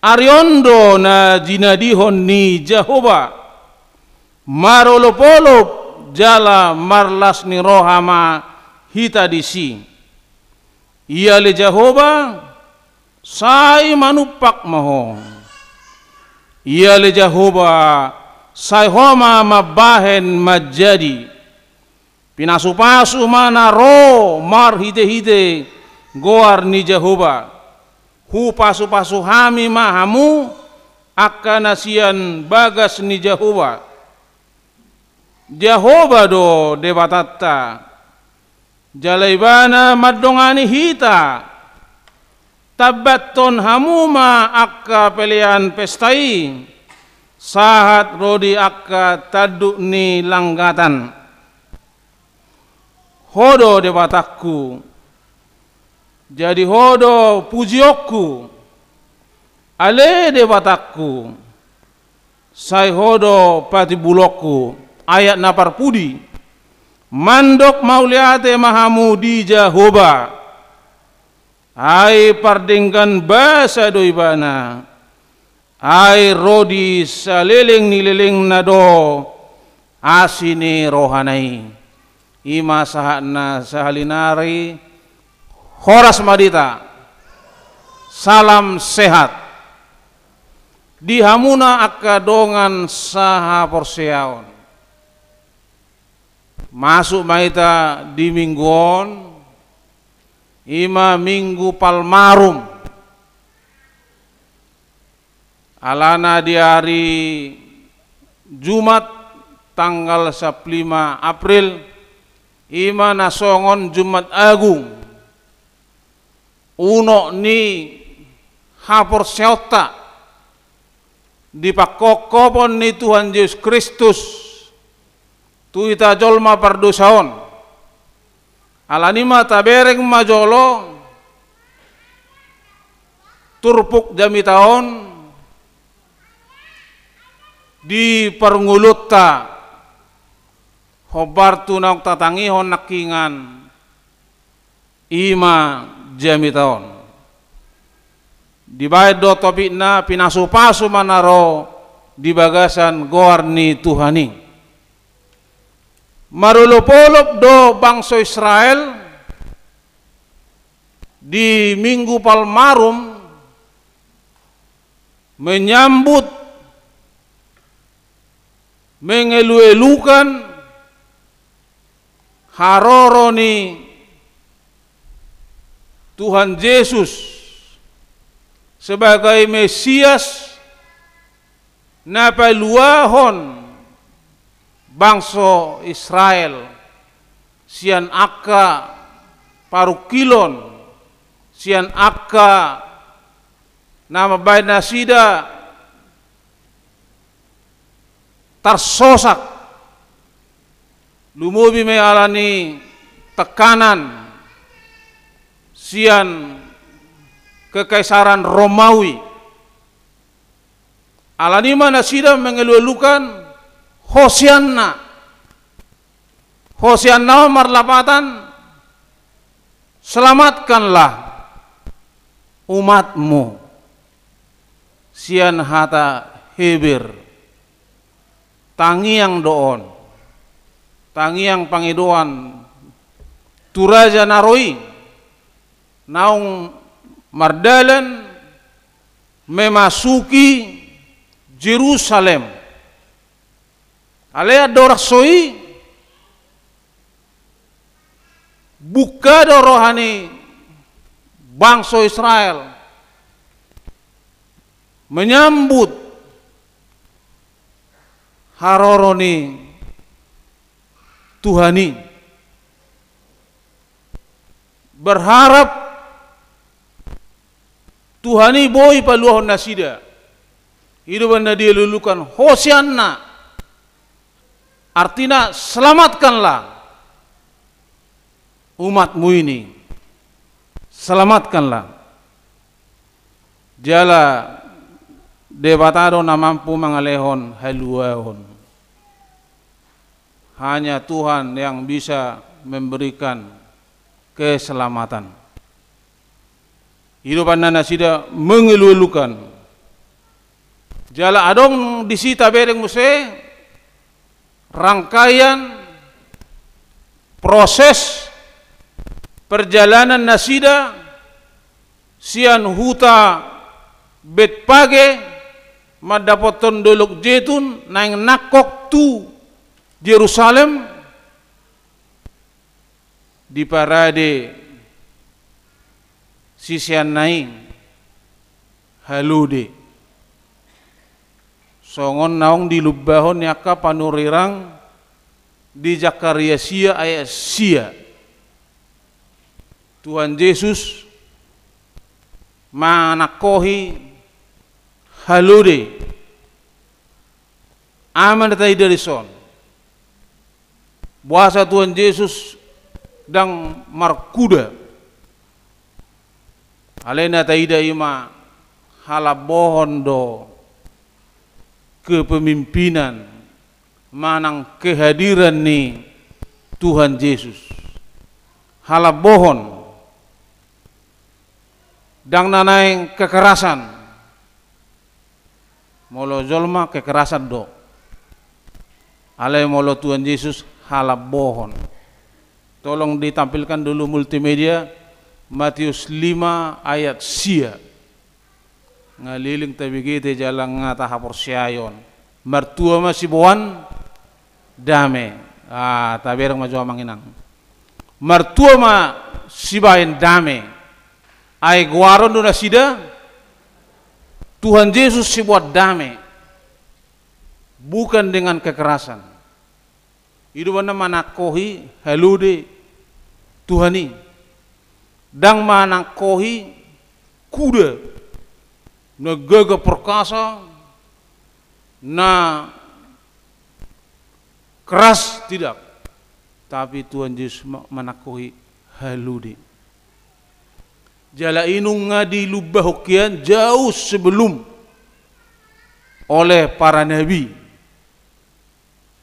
Ari on do na jinadihon ni Jahowa, marolopolop jala marlas ni roha ma hita disi. Ia ale Jahowa, sai manumpak ma ho. Ia ale Jahowa, sai ho ma mambahen manjadi. Pinasupasu ma na ro marhitehite goar ni Jahowa. Hupasupasu hami ma hamu, angka na sian bagas ni Jahowa. Jahowa do Debatanta, jala Ibana mandongani hita. Tambathon hamu ma angka pelean pesta i, sahat ro di angka tanduk ni langgatan. Ho do Debatangku, jadi ho do pujionku, ale Debatangku, sai ho do patimbulonku. Ayat na parpudi: Mandok mauliate ma hamu di Jahowa, ai pardenggan basa do Ibana, ai ro di saleleng ni lelengna do asi ni rohana i. I ma sahatna sahali nari. Horas ma di hita. Salam sehat. Di hamuna angka dongan sahaporseaon. Masuk ma hita di minggu on, i ma Minggu Palmarum. Alana di ari Jumat tanggal sampulu lima April, i ma na songon Jumat Agung, unok ni haporseaonta di pangkophopon ni Tuhan Jesus Kristus tu hita jolma pardosa on. Alani i ma tabereng ma jolo turpuk jamita on di parngoluonta, hombar tu naung tatangihon nangkiningan, i ma jamita on. Dibaen do topikna: Pinasupasu ma na ro di bagasan goar ni Tuhan i. Marolopolop do bangso Israel di Minggu Palmarum menyambut, mengeluelukan haroro ni Tuhan Jesus sebagai Mesias na paluahon bangso Israel, sian angka parungkilon, sian angka na mambaen nasida tarsosak, lumobi ma i alani tekanan sian kekaisaran Romawi. Alani i ma nasida mengeluh-eluhkan Hosianna. Hosianna on marlapatan, selamatkanlah umat-Mu, sian hata Heber. Tangiang do on, tangiang pangidoan tu raja na ro i, naung mardalan memasuki Jerusalem. Alai andorang so i, bungka do roha ni bangso Israel menyambut haroro ni Tuhan i, berharap Tuhan i boi paluahon nasida. I do umbahen na dieluh-eluhkan Hosianna, artina selamatkanlah umat-Mu ini, selamatkanlah. Jala Debata do na mampu mangalehon haluaon. Hanya Tuhan yang bisa memberikan keselamatan. I do umbahen na nasida mengeluh-eluhkan. Jala adong disi tabereng muse rangkaian proses perjalanan nasida sian huta Betpage mandapothon Dolok Jetun naeng nangkok tu Jerusalem. Diparade siseanna i halode, songon naung dilumbahon ni angka panurirang di Zakaria sia ayat sia. Tuhan Jesus manangkohi halode. Aha ma na taida dison? Boasa Tuhan Jesus ndang markuda? Alai na taida i ma halambohon do kepemimpinan manang kehadiran ni Tuhan Jesus. Halambohon, ndang na naeng kekerasan. Molo jolma kekerasan do. Alai molo Tuhan Jesus halambohon. Tolong ditampilkan dulu multimedia, Matius lima ayat sia. Nga leleng tabege jala nga tahaporseai on. Martua ma siboan dame. Ah, tabereng ma jo amang inang. Martua ma sibaen dame. Ai goaron do nasida Tuhan Jesus siboan dame. Bukan dengan kekerasan. I do umbahen na manangkohi halode Tuhan i. Ndang manangkohi kuda na gagah perkasa, na keras, tidak. Tapi Tuhan Jesus ma-, manangkohi halode. Jala i nunga dilumbahon hian jauh sebelum oleh para nabi.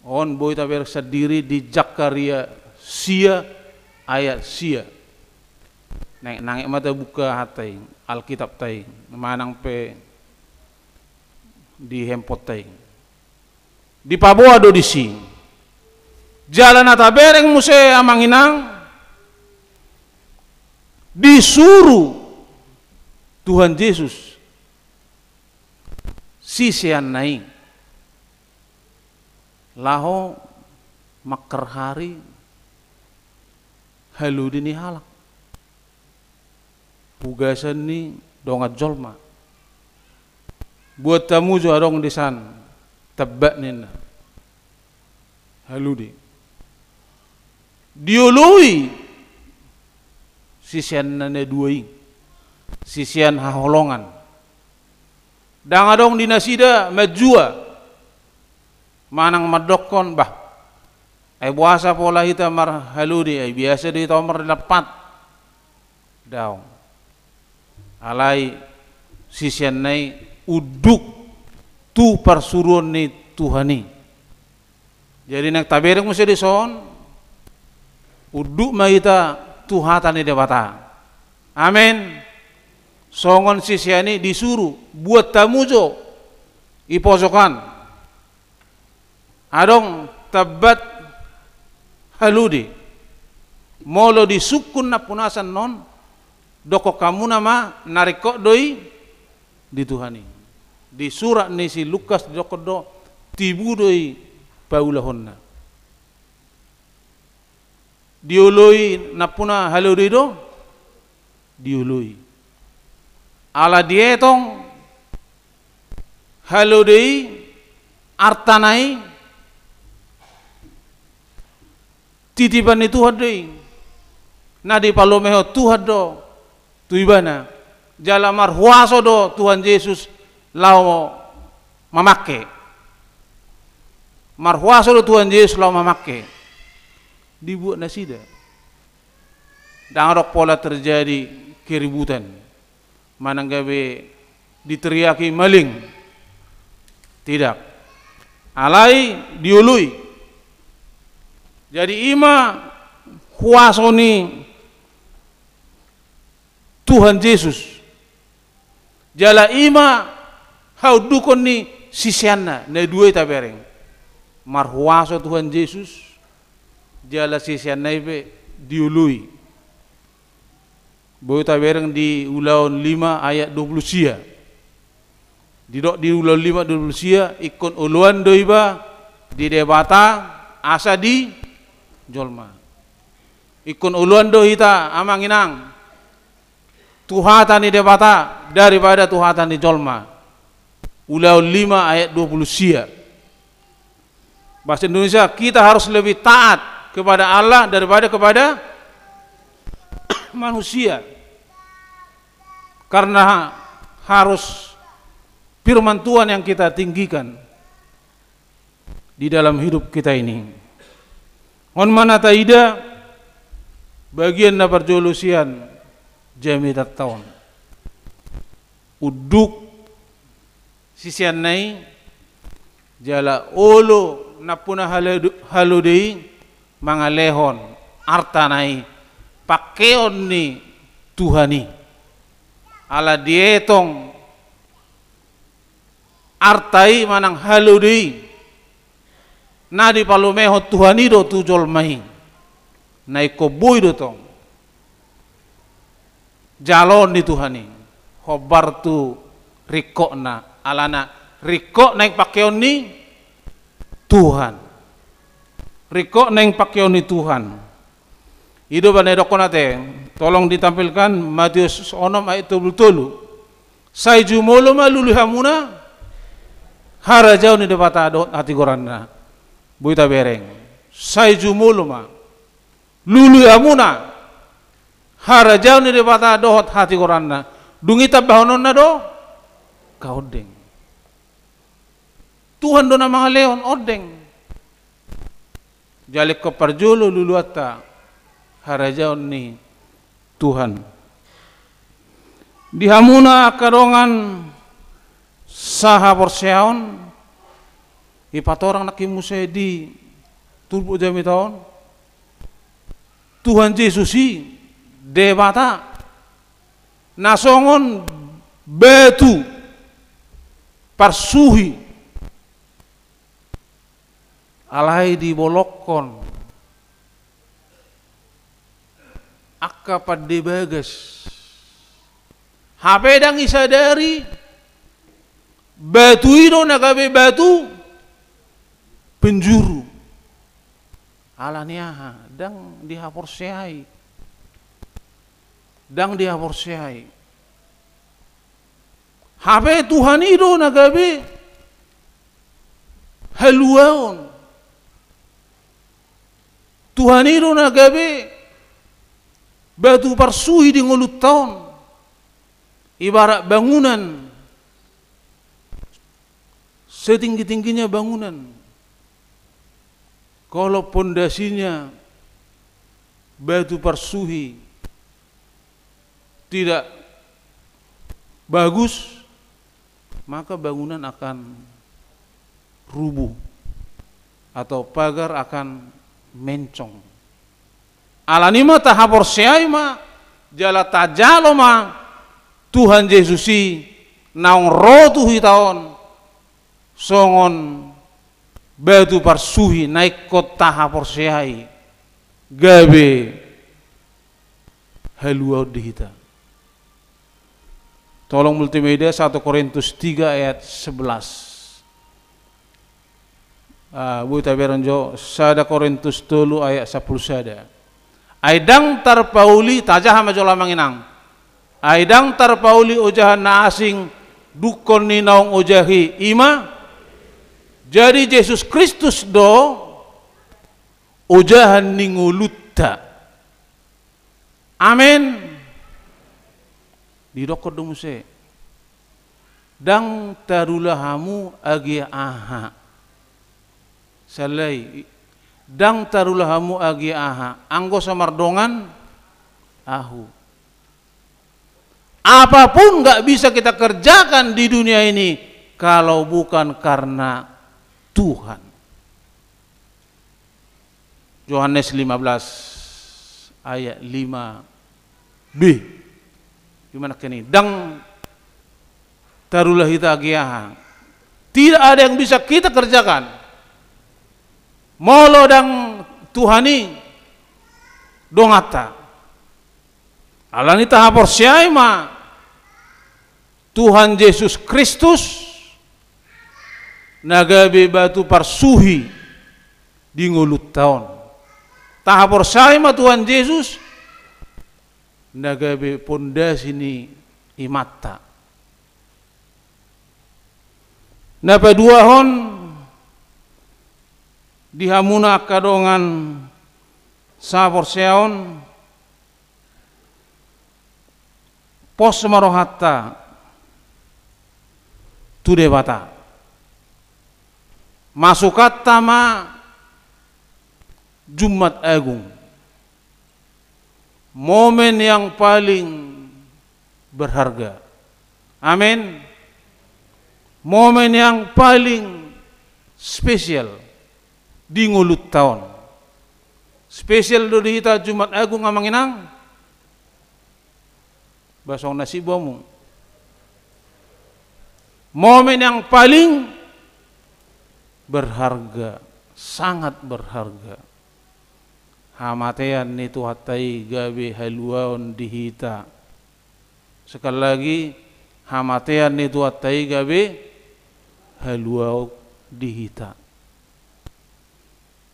On boi tabereng sandiri di Zakaria sia ayat sia. Nangek-nangek ma tabuka hata i, Alkitab ta i, manang pe di handphone ta i. Dipaboa do disi. Jala na tabereng muse amang inang, disuru Tuhan Jesus siseanna i laho mangkarhari halode ni halak. Hugasan ni dongan jolma. Buat hamu jo adong disan, tamba ninna. halude. Dioloi siseanna na dua i, sisean haholongan. Ndang adong di nasida manjua manang mandokkon, bah, ai boasa pola hita marhalude, ai biasa do hita on marlampat. Daong. Alai siseanna i unduk tu parsuruon ni Tuhan i. Jadi naeng tabereng muse dison, unduk ma hita tu hata ni Debata. Amen. Songon sisean i disuru, buat hamu jo i posokan. Adong tambat halude. Molo disungkun nampunasa annon, dokkon hamuna ma na ringkot do i di Tuhan i. Di surat ni si Lukas didokkon do, tibu do i paulahonna. Dioloi nampuna halude i do, dioloi. Ala dietong halude i, artana i, titipan ni Tuhan do i, na dipalumehon Tuhan do tu ibana. Jala marhuaso do Tuhan Jesus laho mamangke. Marhuaso do Tuhan Jesus laho mamangke. Dibuat nasida. Ndang adong pola terjadi keributan. Manang gabe diteriaki maling. Tidak. Alai dioloi. Jadi i ma huaso ni Tuhan Jesus. Jala i ma haundukon ni siseanna, na dua i tabereng. Marhuaso Tuhan Jesus, jala siseanna i pe dioloi. Boi tabereng di Ulaon lima ayat dua pulu sia. Didok di Ulaon lima dua pulu sia, ingkon oloan do iba di Debata asa di jolma. Ingkon oloan do hita amang inang tu hata ni Debata daripada tu hata ni jolma. Ulaon lima ayat dua pulu sia. Bahasa Indonesia, kita harus lebih taat kepada Allah daripada kepada manusia. Karena harus firman Tuhan yang kita tinggikan di dalam hidup kita ini. On ma na taida bagian na parjolo sian jamitanta on. Unduk siseanna i, jala olo nampuna halude-, halude i mangalehon artana i, pangkeon ni Tuhan i. Ala dietong arta i manang halude i na dipalumehon Tuhan i do tu jolma i. Na ingkon boi do tong jaloon ni Tuhan i, hombar tu ringkotna, alana ringkot naeng pangkeon ni Tuhan. Ringkot naeng pangkeon ni Tuhan. I do ba na idokkon ate, tolong ditampilkan Matius onom ayat tolu pulu tolu. Sai jumolo ma lului hamuna harajaon ni Debata dohot hatigoranna. Boi tabereng. Sai jumolo ma lului hamuna harajaon ni Debata dohot hatigoranna. Dung i tambahononna do, ka ondeng. Tuhan do na mangalehon ondeng. Jala ingkon parjolo luluanta harajaon ni Tuhan. Di hamuna angka dongan sahaporseaon, dipatorang nangkin muse di turpuk jamita on, Tuhan Jesus i Debata na songon batu parsuhi, alai dibolongkon angka pande bagas. Hape ndang disadari batu i do na gabe batu penjuru. Ala ni aha? Ndang dihaporseai. Ndang dihaporseai. Hape Tuhan i do na gabe haluaon. Tuhan i do na gabe batu parsuhi di ngolunta on. Ibarat bangunan, setinggi-tingginya bangunan, kalau pondasinya batu parsuhi tidak bagus, maka bangunan akan rubuh atau pagar akan mencong. Alani i ma tahaporseai ma, jala tajalo ma Tuhan Jesus i naung ro tu hita on songon batu parsuhi na ingkon tahaporseai gabe haluaon di hita. Tolong multimedia, satu Korintus tiga ayat sebelas. Ah, boi tabereng jo, sada Korintus tolu ayat sampulu sada. Ai ndang tarpauli, tajaha ma jolo amang inang. Ai ndang tarpauli ojahan na asing dungkon ni naung ojahi, i ma, jadi Jesus Kristus do ojahan ni ngolunta. Amen. Didokkon do muse, ndang tarula hamu agia aha. Salai, ndang tarula hamu agia aha, anggo so mardongan ahu. Apapun nggak bisa kita kerjakan di dunia ini kalau bukan karena Tuhan. Yohanes lima belas ayat lima b. Di mana kini? Ndang tarula hita agia aha. Tidak ada yang bisa kita kerjakan molo ndang Tuhan i donganta. Alani i tahaporseai ma Tuhan Jesus Kristus na gabe batu parsuhi di ngolunta on. Tahaporseai ma Tuhan Jesus na gabe pondasi ni imanta. Na paduahon di hamuna angka dongan sahaporseaon, pos ma rohanta tu Debata. Masukanta ma Jumat Agung, momen yang paling berharga. Amin. Momen yang paling spesial di ngolunta on. Spesial do di hita Jumat Agung, amang inang. Basong nasi bomu. Momen yang paling berharga, sangat berharga. Hamatean ni Tuhanta i gabe haluaon di hita. Sekali lagi, hamatean ni Tuhanta i gabe haluaon di hita.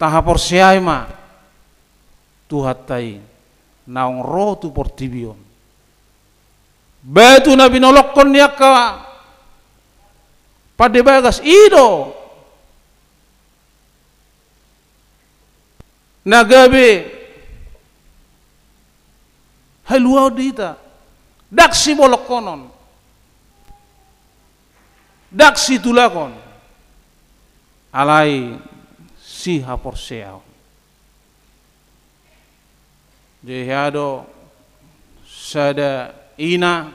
Tahaporseai ma Tuhanta i naung ro tu portibi on. Batu na binolongkon ni angka pande bagas i do na gabe haluaon di hita. Ndang sibolongkonon, ndang situlakon, alai sihaporseaon. Jadi hea do sada ina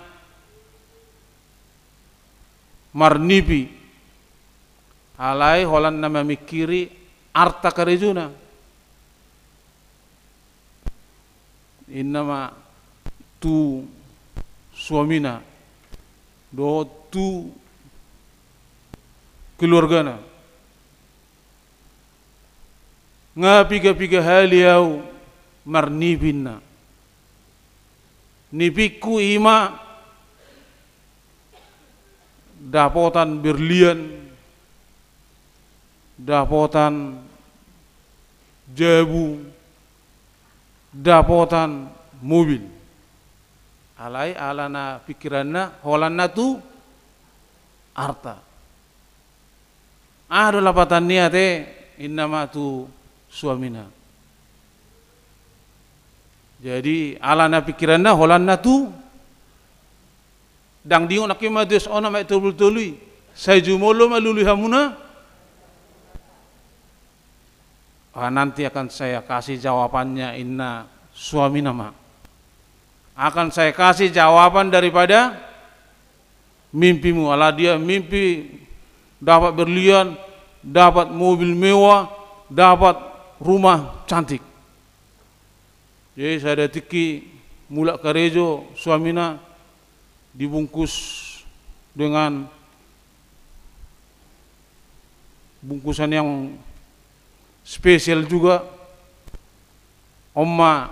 marnipi, alai holan na mamingkiri arta karejona. Inna ma tu suamina dohot tu keluargana. Nga piga-piga hali au marnipi, inna. Nipingku i ma dapotan berlian, dapotan jabu, dapotan mobil. Alai ala na pingkiranna holan na tu arta. Aha do lapatanna i ate, inna ma tu suamina. Jadi alana pikiranna holan na tu, ndang diingot nangkin Matius onom ayat tolu pulu tolu i, sai jumolo ma lului hamuna. Ah, nanti akan saya kasih jawabannya, inna suamina ma. Akan saya kasih jawaban daripada mimpimu, ala dia mimpi dapat berlian, dapat mobil mewah, dapat rumah cantik. Jadi sada tingki mulak karejo suamina dibungkus dengan bungkusan yang spesial juga. On ma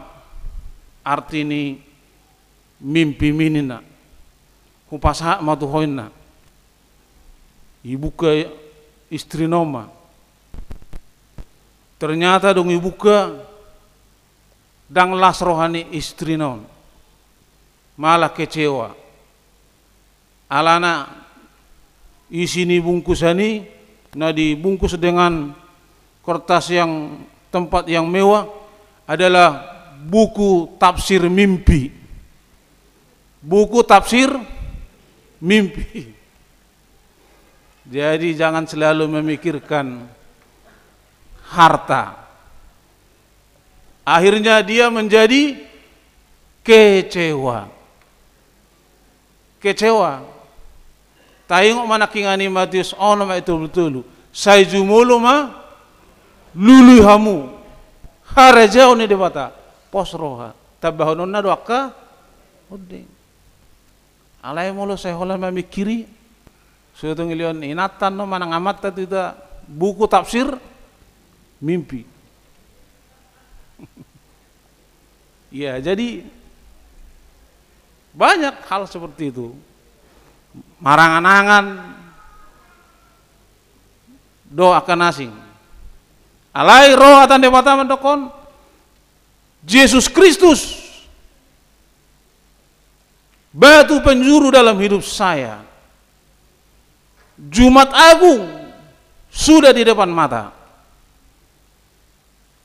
arti ni mimpimi ninna. Hupasahat ma tu ho inna. Ibuka istrina on ma. Ternyata dung ibuka, ndang las roha ni istrina on. Malah kecewa. Alana isi ni bungkusan i, na dibungkus dengan kertas yang, tempat yang mewah, adalah buku tafsir mimpi. Buku tafsir mimpi. Jadi jangan selalu memikirkan harta. Akhirnya dia menjadi kecewa. Kecewa. Taingot ma nangkin i Matius onom ayat tolu pulu tolu. Sai jumolo ma lului hamu harajaon ni Debata. Pos roha. Tambahononna do angka ondeng. Alai molo sai holan mamikiri, so tung dilehon inanta on manang amanta tu hita buku tafsir mimpi. Ya, jadi banyak hal seperti itu. Marangan-angan do angka na asing. Alai ro hata ni Debata mandok on, Jesus Kristus batu penjuru dalam hidup saya. Jumat Agung sudah di depan mata.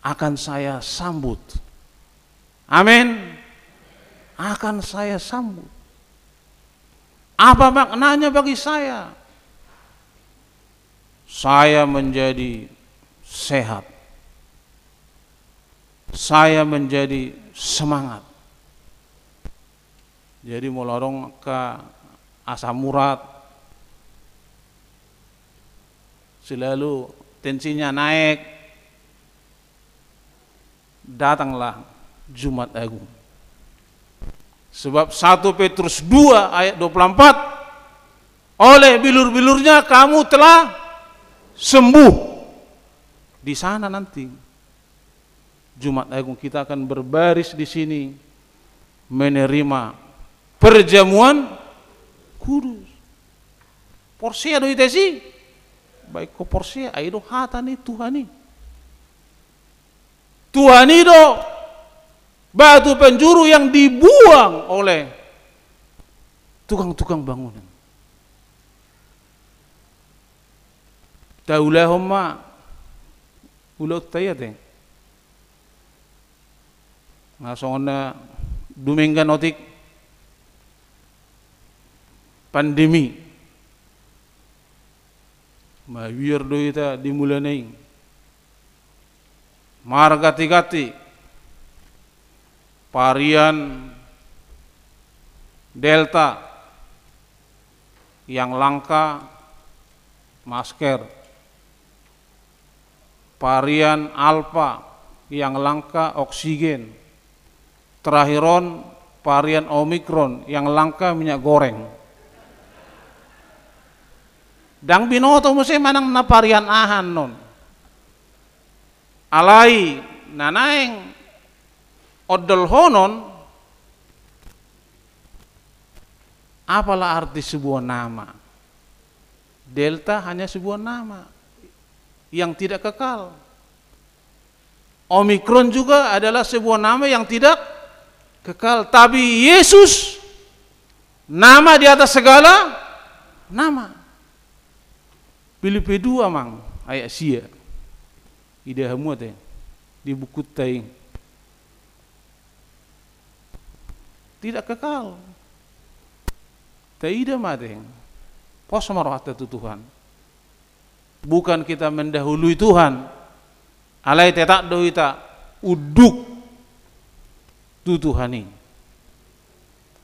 Akan saya sambut. Amin. Akan saya sambut. Apa maknanya bagi saya? Saya menjadi sehat. Saya menjadi semangat. Jadi molo adong angka asam urat, selalu tensinya naik, datanglah Jumat Agung. Sebab satu Petrus dua ayat dua puluh empat, oleh bilur-bilurnya kamu telah sembuh. Di sana nanti Jumat Agung kita akan berbaris di sini menerima perjamuan kudus. Porsea do hita disi? Baik, ho porsea, ai do hata ni Tuhan i. Tuhan i do batu penjuru yang dibuang oleh tukang-tukang bangunan. Taulahon ma ulaonta i ate. Nga songon na dumenggan otik pandemi. Mabiar do hita di mulana i. Marganti-ganti varian Delta, yang langka masker. Varian Alpha, yang langka oksigen. Terakhir on varian Omicron, yang langka minyak goreng. Ndang binoto muse manang na varian aha annon. Alai na naeng ondolhonon, apalah arti sebuah nama? Delta hanya sebuah nama yang tidak kekal. Omicron juga adalah sebuah nama yang tidak kekal. Tapi Yesus, nama di atas segala nama. Filipi dua, amang, ayat sia. Ida hamu ate di bukunta i. Tidak kekal. Taida ma ate. Pos ma rohanta tu Tuhan. Bukan kita mendahului Tuhan. Alai tetap do hita unduk tu Tuhan i.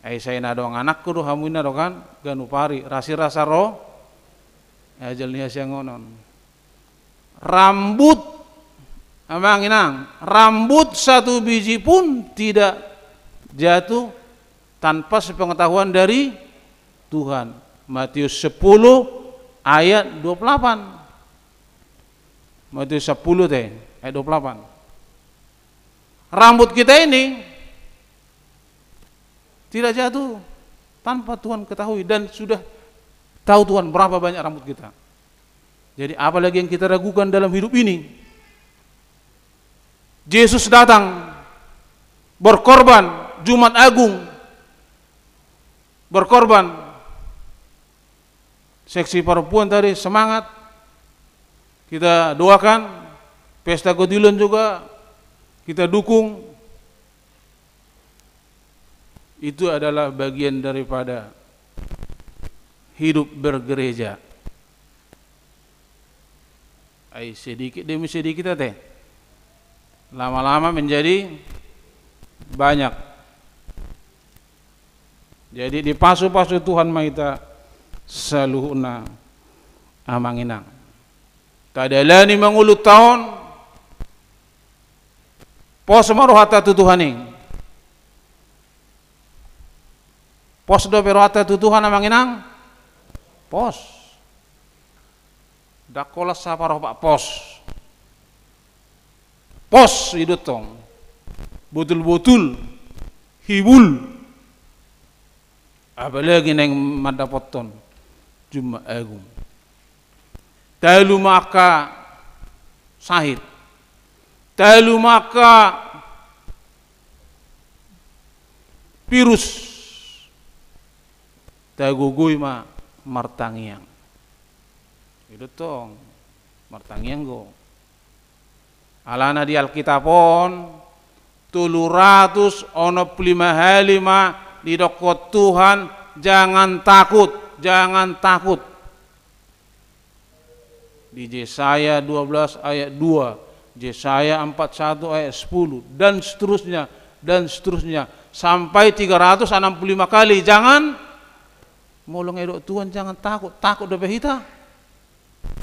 Ai sai na adong anakku do hamu inna do kan, ganup ari, rasirasa ro, ajal ni hasiangan on. Rambut, amang inang, rambut satu biji pun tidak jatuh tanpa sepengetahuan dari Tuhan. Matius sepuluh ayat dua puluh delapan. Matius sepuluh te, ayat dua puluh delapan. Rambut kita ini tidak jatuh tanpa Tuhan ketahui, dan sudah tahu Tuhan berapa banyak rambut kita. Jadi, apalagi yang kita ragukan dalam hidup ini? Yesus datang berkorban, Jumat Agung berkorban. Seksi perempuan tadi semangat. Kita doakan, pesta kotilon juga kita dukung. Itu adalah bagian daripada hidup bergereja. Ai sedikit demi sedikit ate. Lama-lama menjadi banyak. Jadi dipasu-pasu Tuhan ma hita saluhutna, amang inang. Tadalani mangolu taon, pos ma rohanta tu Tuhan i. Pos dope rohanta tu Tuhan, amang inang? Pos. Ndang holan saparompak pos. Pos i do tong. Botul-botul. Hibul. Apalagi naeng mandapothon Jumat Agung. Talu ma angka sahit. Talu ma angka virus. Tagogoi ma martangiang. I do tong, martangiang do. Alana di Alkitab on, tolu ratus onom pulu lima hali ma didokkon Tuhan, "Jangan takut, jangan takut." Di Yesaya dua belas ayat dua, Yesaya empat satu ayat sepuluh, dan seterusnya, dan seterusnya, sampai tiga ratus enam puluh lima kali. Jangan, molo nunga didok Tuhan, "Jangan takut," takut dope hita.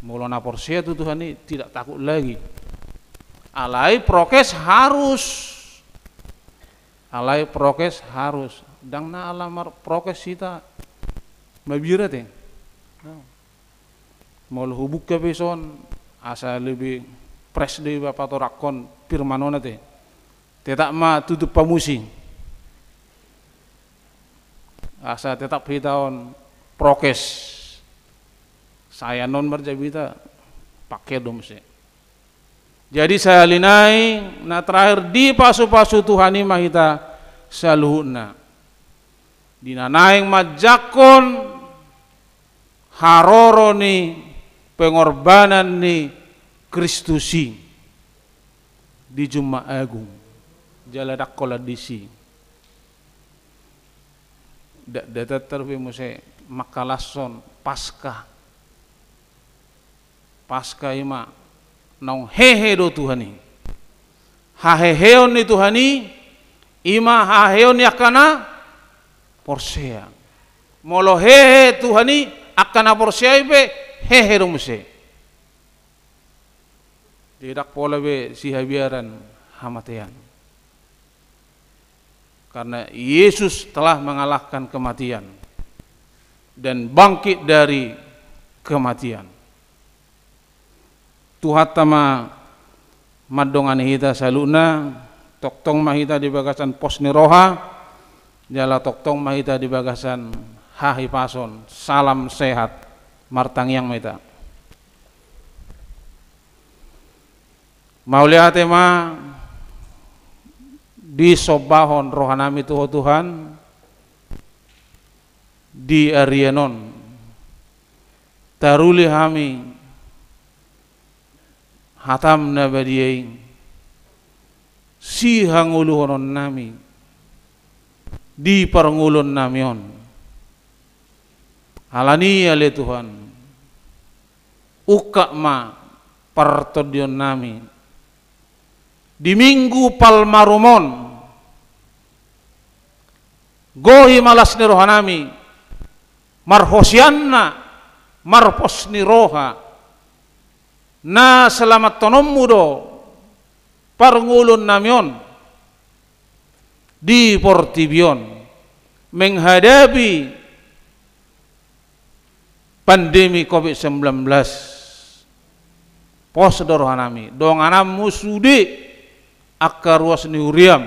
Molo na porsea tu Tuhan i tidak takut lagi. Alai prokes harus. Alai prokes harus. Ndang na ala marprokes hita mabiar ate. Molo hubuka pe ison, asa lebih fresh do iba patorangkon firman on ate. Tetap ma tutup pamusi. Asa tetap hita on prokes. Sae annon marjamita, pake do muse. Jadi sahali nai, na terakhir, dipasu-pasu Tuhan i ma hita saluhutna. Di na naeng manjangkon haroro ni pengorbanan ni Kristus i di Jumat Agung. Jala ndang holan disi. Nda, nda tarlupa muse mangkalashon Paskah. Paskah i ma naung hehe do Tuhan i. Haheheon ni Tuhan i, i ma haheheon ni angka na porsea. Molo hehe Tuhan i, angka na porsea i pe hehe do muse. Jadi ndang pola be sihabiaran hamatean. Karena Yesus telah mengalahkan kematian dan bangkit dari kematian. Tuhanta ma mandongani hita saluhutna, tongtong ma hita di bagasan pos ni roha, jala tongtong ma hita di bagasan hahipason. Salam sehat, martangiang ma hita. Mauliate ma disombahon rohanami tu Ho Tuhan, di arian on. Taruli hami hatam na badia i, sihangoluhononnami di parngoluonnami on. Alani i ale Tuhan, ungkap ma partondionnami di Minggu Palmarum on. Gohi ma las ni rohanami, marhosianna marpos ni roha, na salamathononmu do parngoluonnami on di portibi on menghadapi pandemi covid sembilan belas. Pos do rohanami, dongananmu sude angka ruas ni huriam,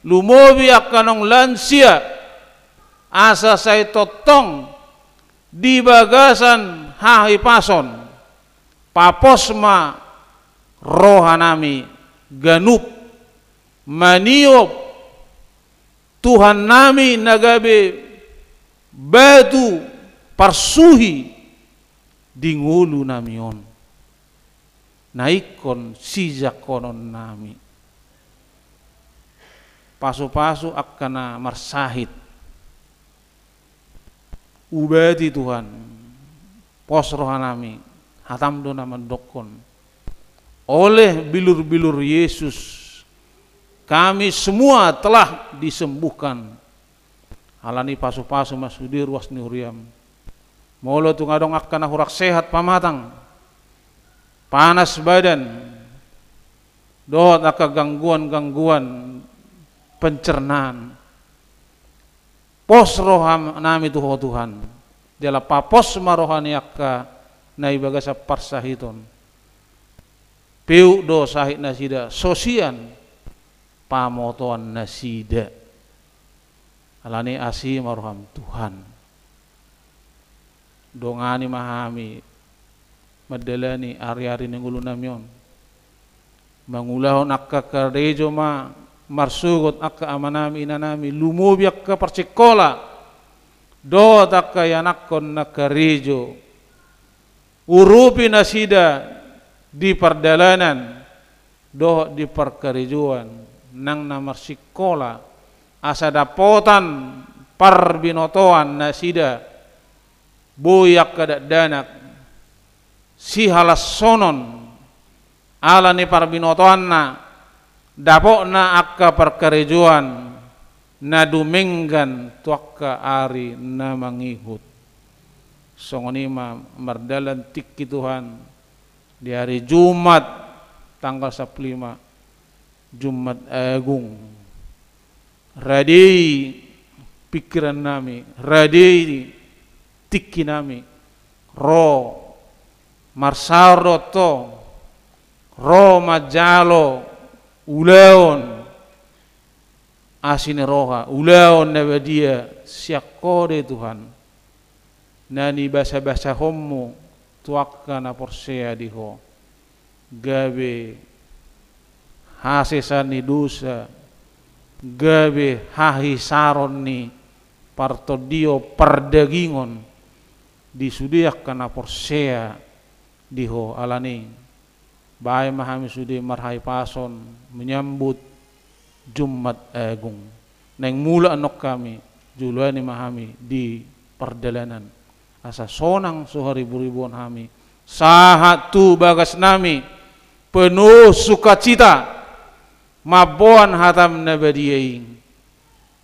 lumobi angka naung lansia, asa sai tongtong di bagasan hahipason, papos ma rohanami ganup maniop Tuhannami na gabe batu parsuhi di ngolunami on, na ingkon sijangkononnami. Pasupasu angka na marsahit. Ubati Tuhan, pos rohanami, hatam do na mandokkon. Oleh bilur-bilur Yesus, kami semua telah disembuhkan. Alani pasupasu ma sude ruas ni huriam. Molo tung adong angka na hurang sehat pamatang, panas badan, dohot angka gangguan-gangguan pencernaan. Pos rohanami tu Ho Tuhan, jala papos ma roha ni angka na di bagasan parsahiton. Peuk do sahit nasida, so sian pamotoan nasida. Alani asi ma roham Tuhan. Dongani ma hami mandalani ari-ari ni ngolunami on. Mangulahon angka karejo ma marsogot angka amanami inanami, lumobi angka parsingkola dohot angka ianakhon na karejo. Urupi nasida di pardalanan dohot di parkarejoan, nang na marsingkola, asa dapotan parbinotoan nasida, boi angka dakdanak sihalashonon ala ni parbinotoanna, dapotna angka parkarejoan na dumenggan tu angka ari na mangihut. Songon i ma mardalan tingki Tuhan di ari Jumat tanggal sampulu lima, Jumat Agung. Rade i pingkirannami, rade i tingkinami, ro marsaor do tu Ho, ro manjalo ulaon asi ni roha, ulaon na badia sian Ho do i Tuhan. Na nibasabasahonmu tu angka na porsea di Ho, gabe hasesaan ni dosa, gabe hahisaron ni partondion pardagingon di sude angka na porsea di Ho. Alani i, baen ma hami sude marhahipason menyambut Jumat Agung. Naeng mulak annon hami, joloani ma hami di pardalanan. Asa sonang so hariburiburon hami, sahat tu bagasnami penuh sukacita, mamboan hatam na badia i.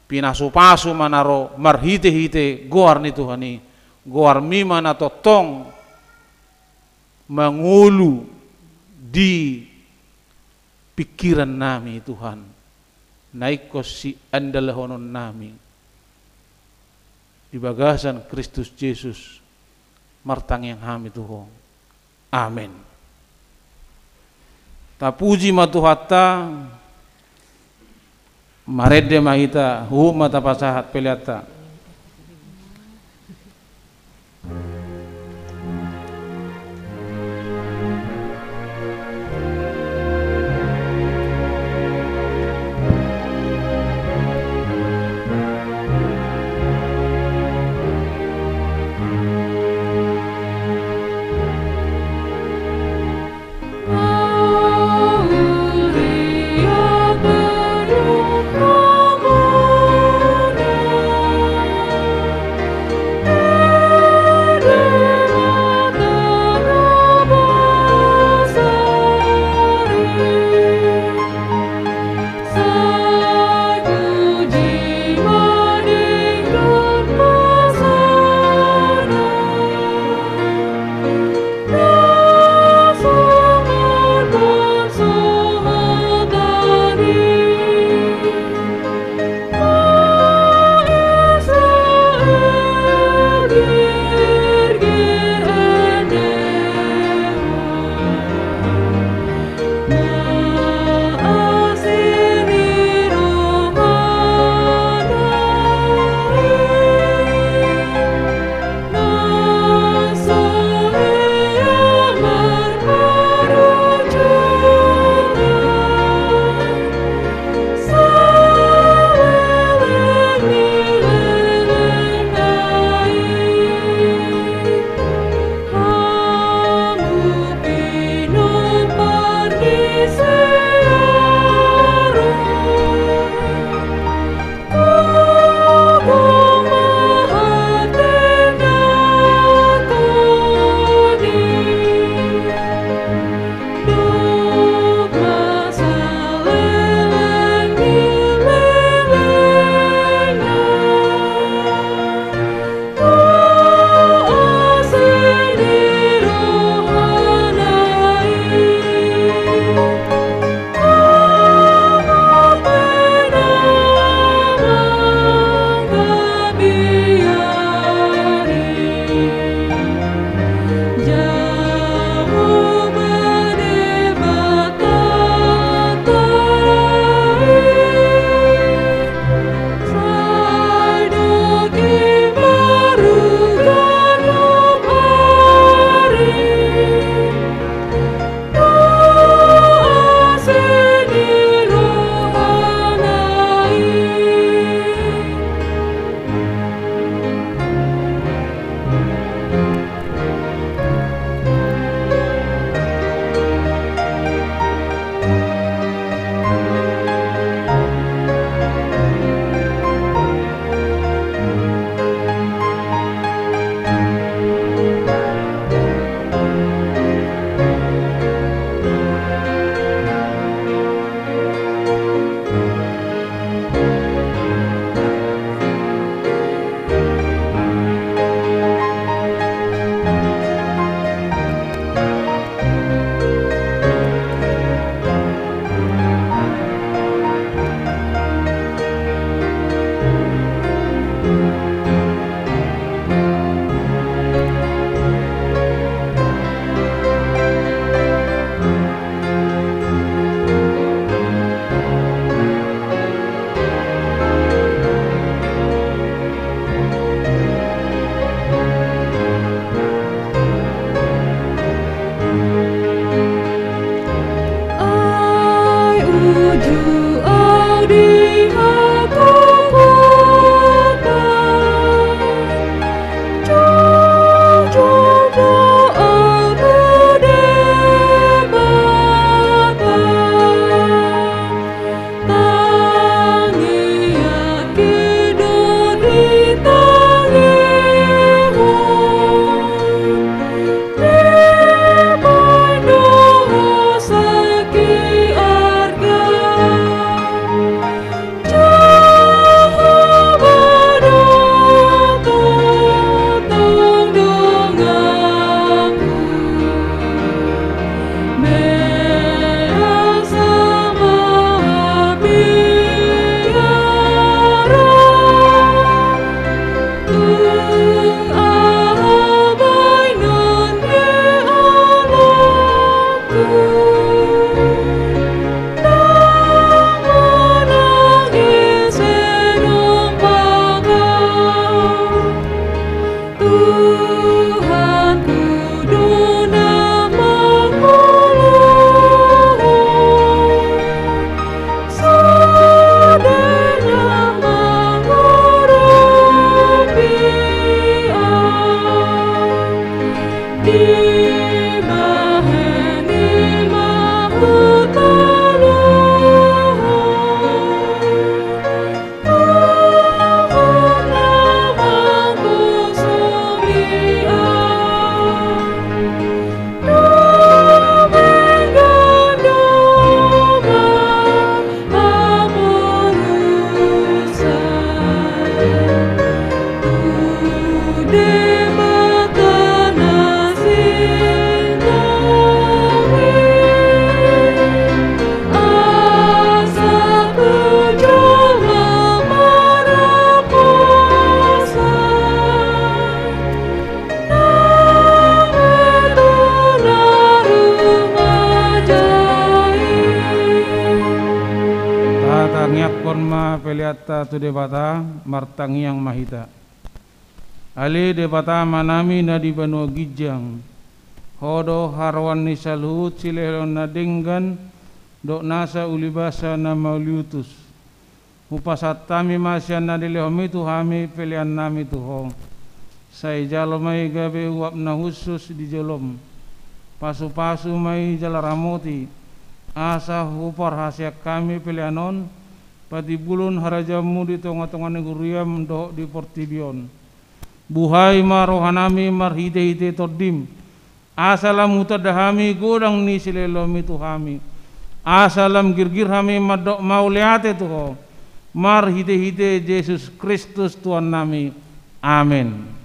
Pinasupasu ma na ro marhitehite goar ni Tuhan i, goarmi ma na tongtong mangolu di pingkirannami Tuhan, na ingkon siandalhononnami di bagasan Kristus Jesus, martangiang hami tu Ho. Amen. Tapuji ma Tuhanta. Marende ma hita, huhut ma tapasahat peleanta. Tatangiangkon ma peleanta tu Debata, martangiang ma hita. Ale Debata Amanami na di banua ginjang, Ho do haroan ni saluhut silehon na denggan dohot nasa ulibasa na mauliutus. Hupasahat hami ma sian na dilehonmi tu hami peleannami tu Ho. Sai jalo ma i gabe uap na hushus di jolom. Pasupasu ma i jala ramoti, asa huparhaseang hami pelean on patimbulhon harajaonmu di tongatonga ni huriam dohot di portibi on. Buhai ma rohanami marhitehite Tondim, asa lam hutanda hami godang ni silehonmi tu hami, asa lam girgir hami mandok mauliate tu Ho, marhitehite Jesus Kristus Tuhannami. Amen.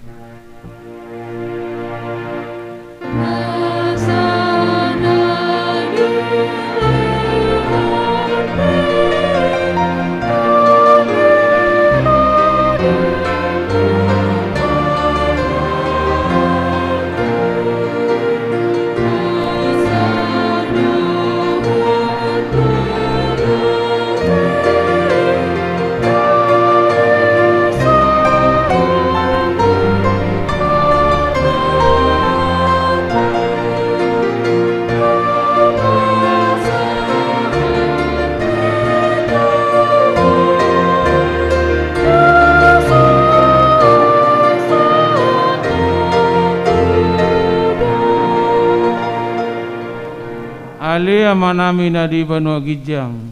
Ale Amanami na di banua ginjang,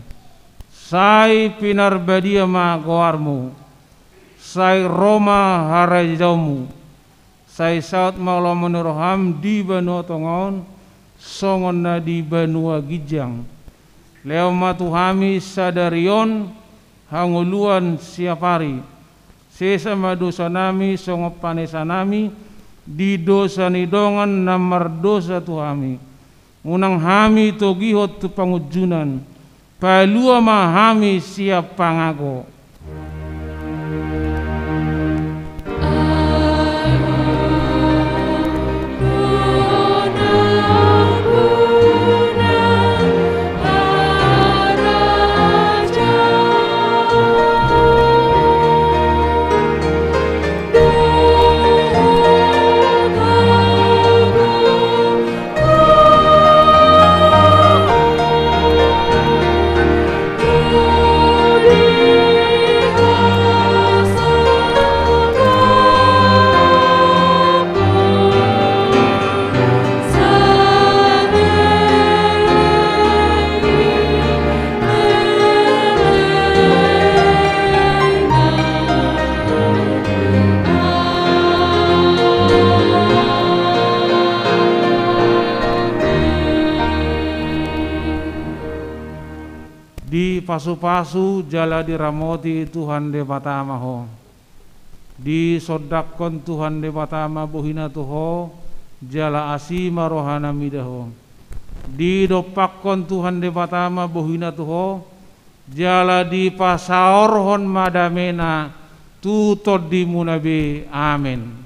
sai pinarbadia ma goarmu, sai ro ma harajaonmu, sai saut ma lomo ni roham di banua tonga on, songon na di banua ginjang. Lehon ma tu hami sadari on hangoluan siapari. Sesa ma dosanami songon panesanami di dosa ni dongan na mardosa tu hami. Unang hami togihon tu pangunjunan, palua ma hami sian pangago. Dipasupasu jala diramoti Tuhan Debata ma ho. Disondangkon Tuhan Debata ma bohina tu ho, jala asi ma rohana mida ho. Didompakkon Tuhan Debata ma bohina tu ho, jala dipasaorhon ma damena tu tondimuna be. Amen.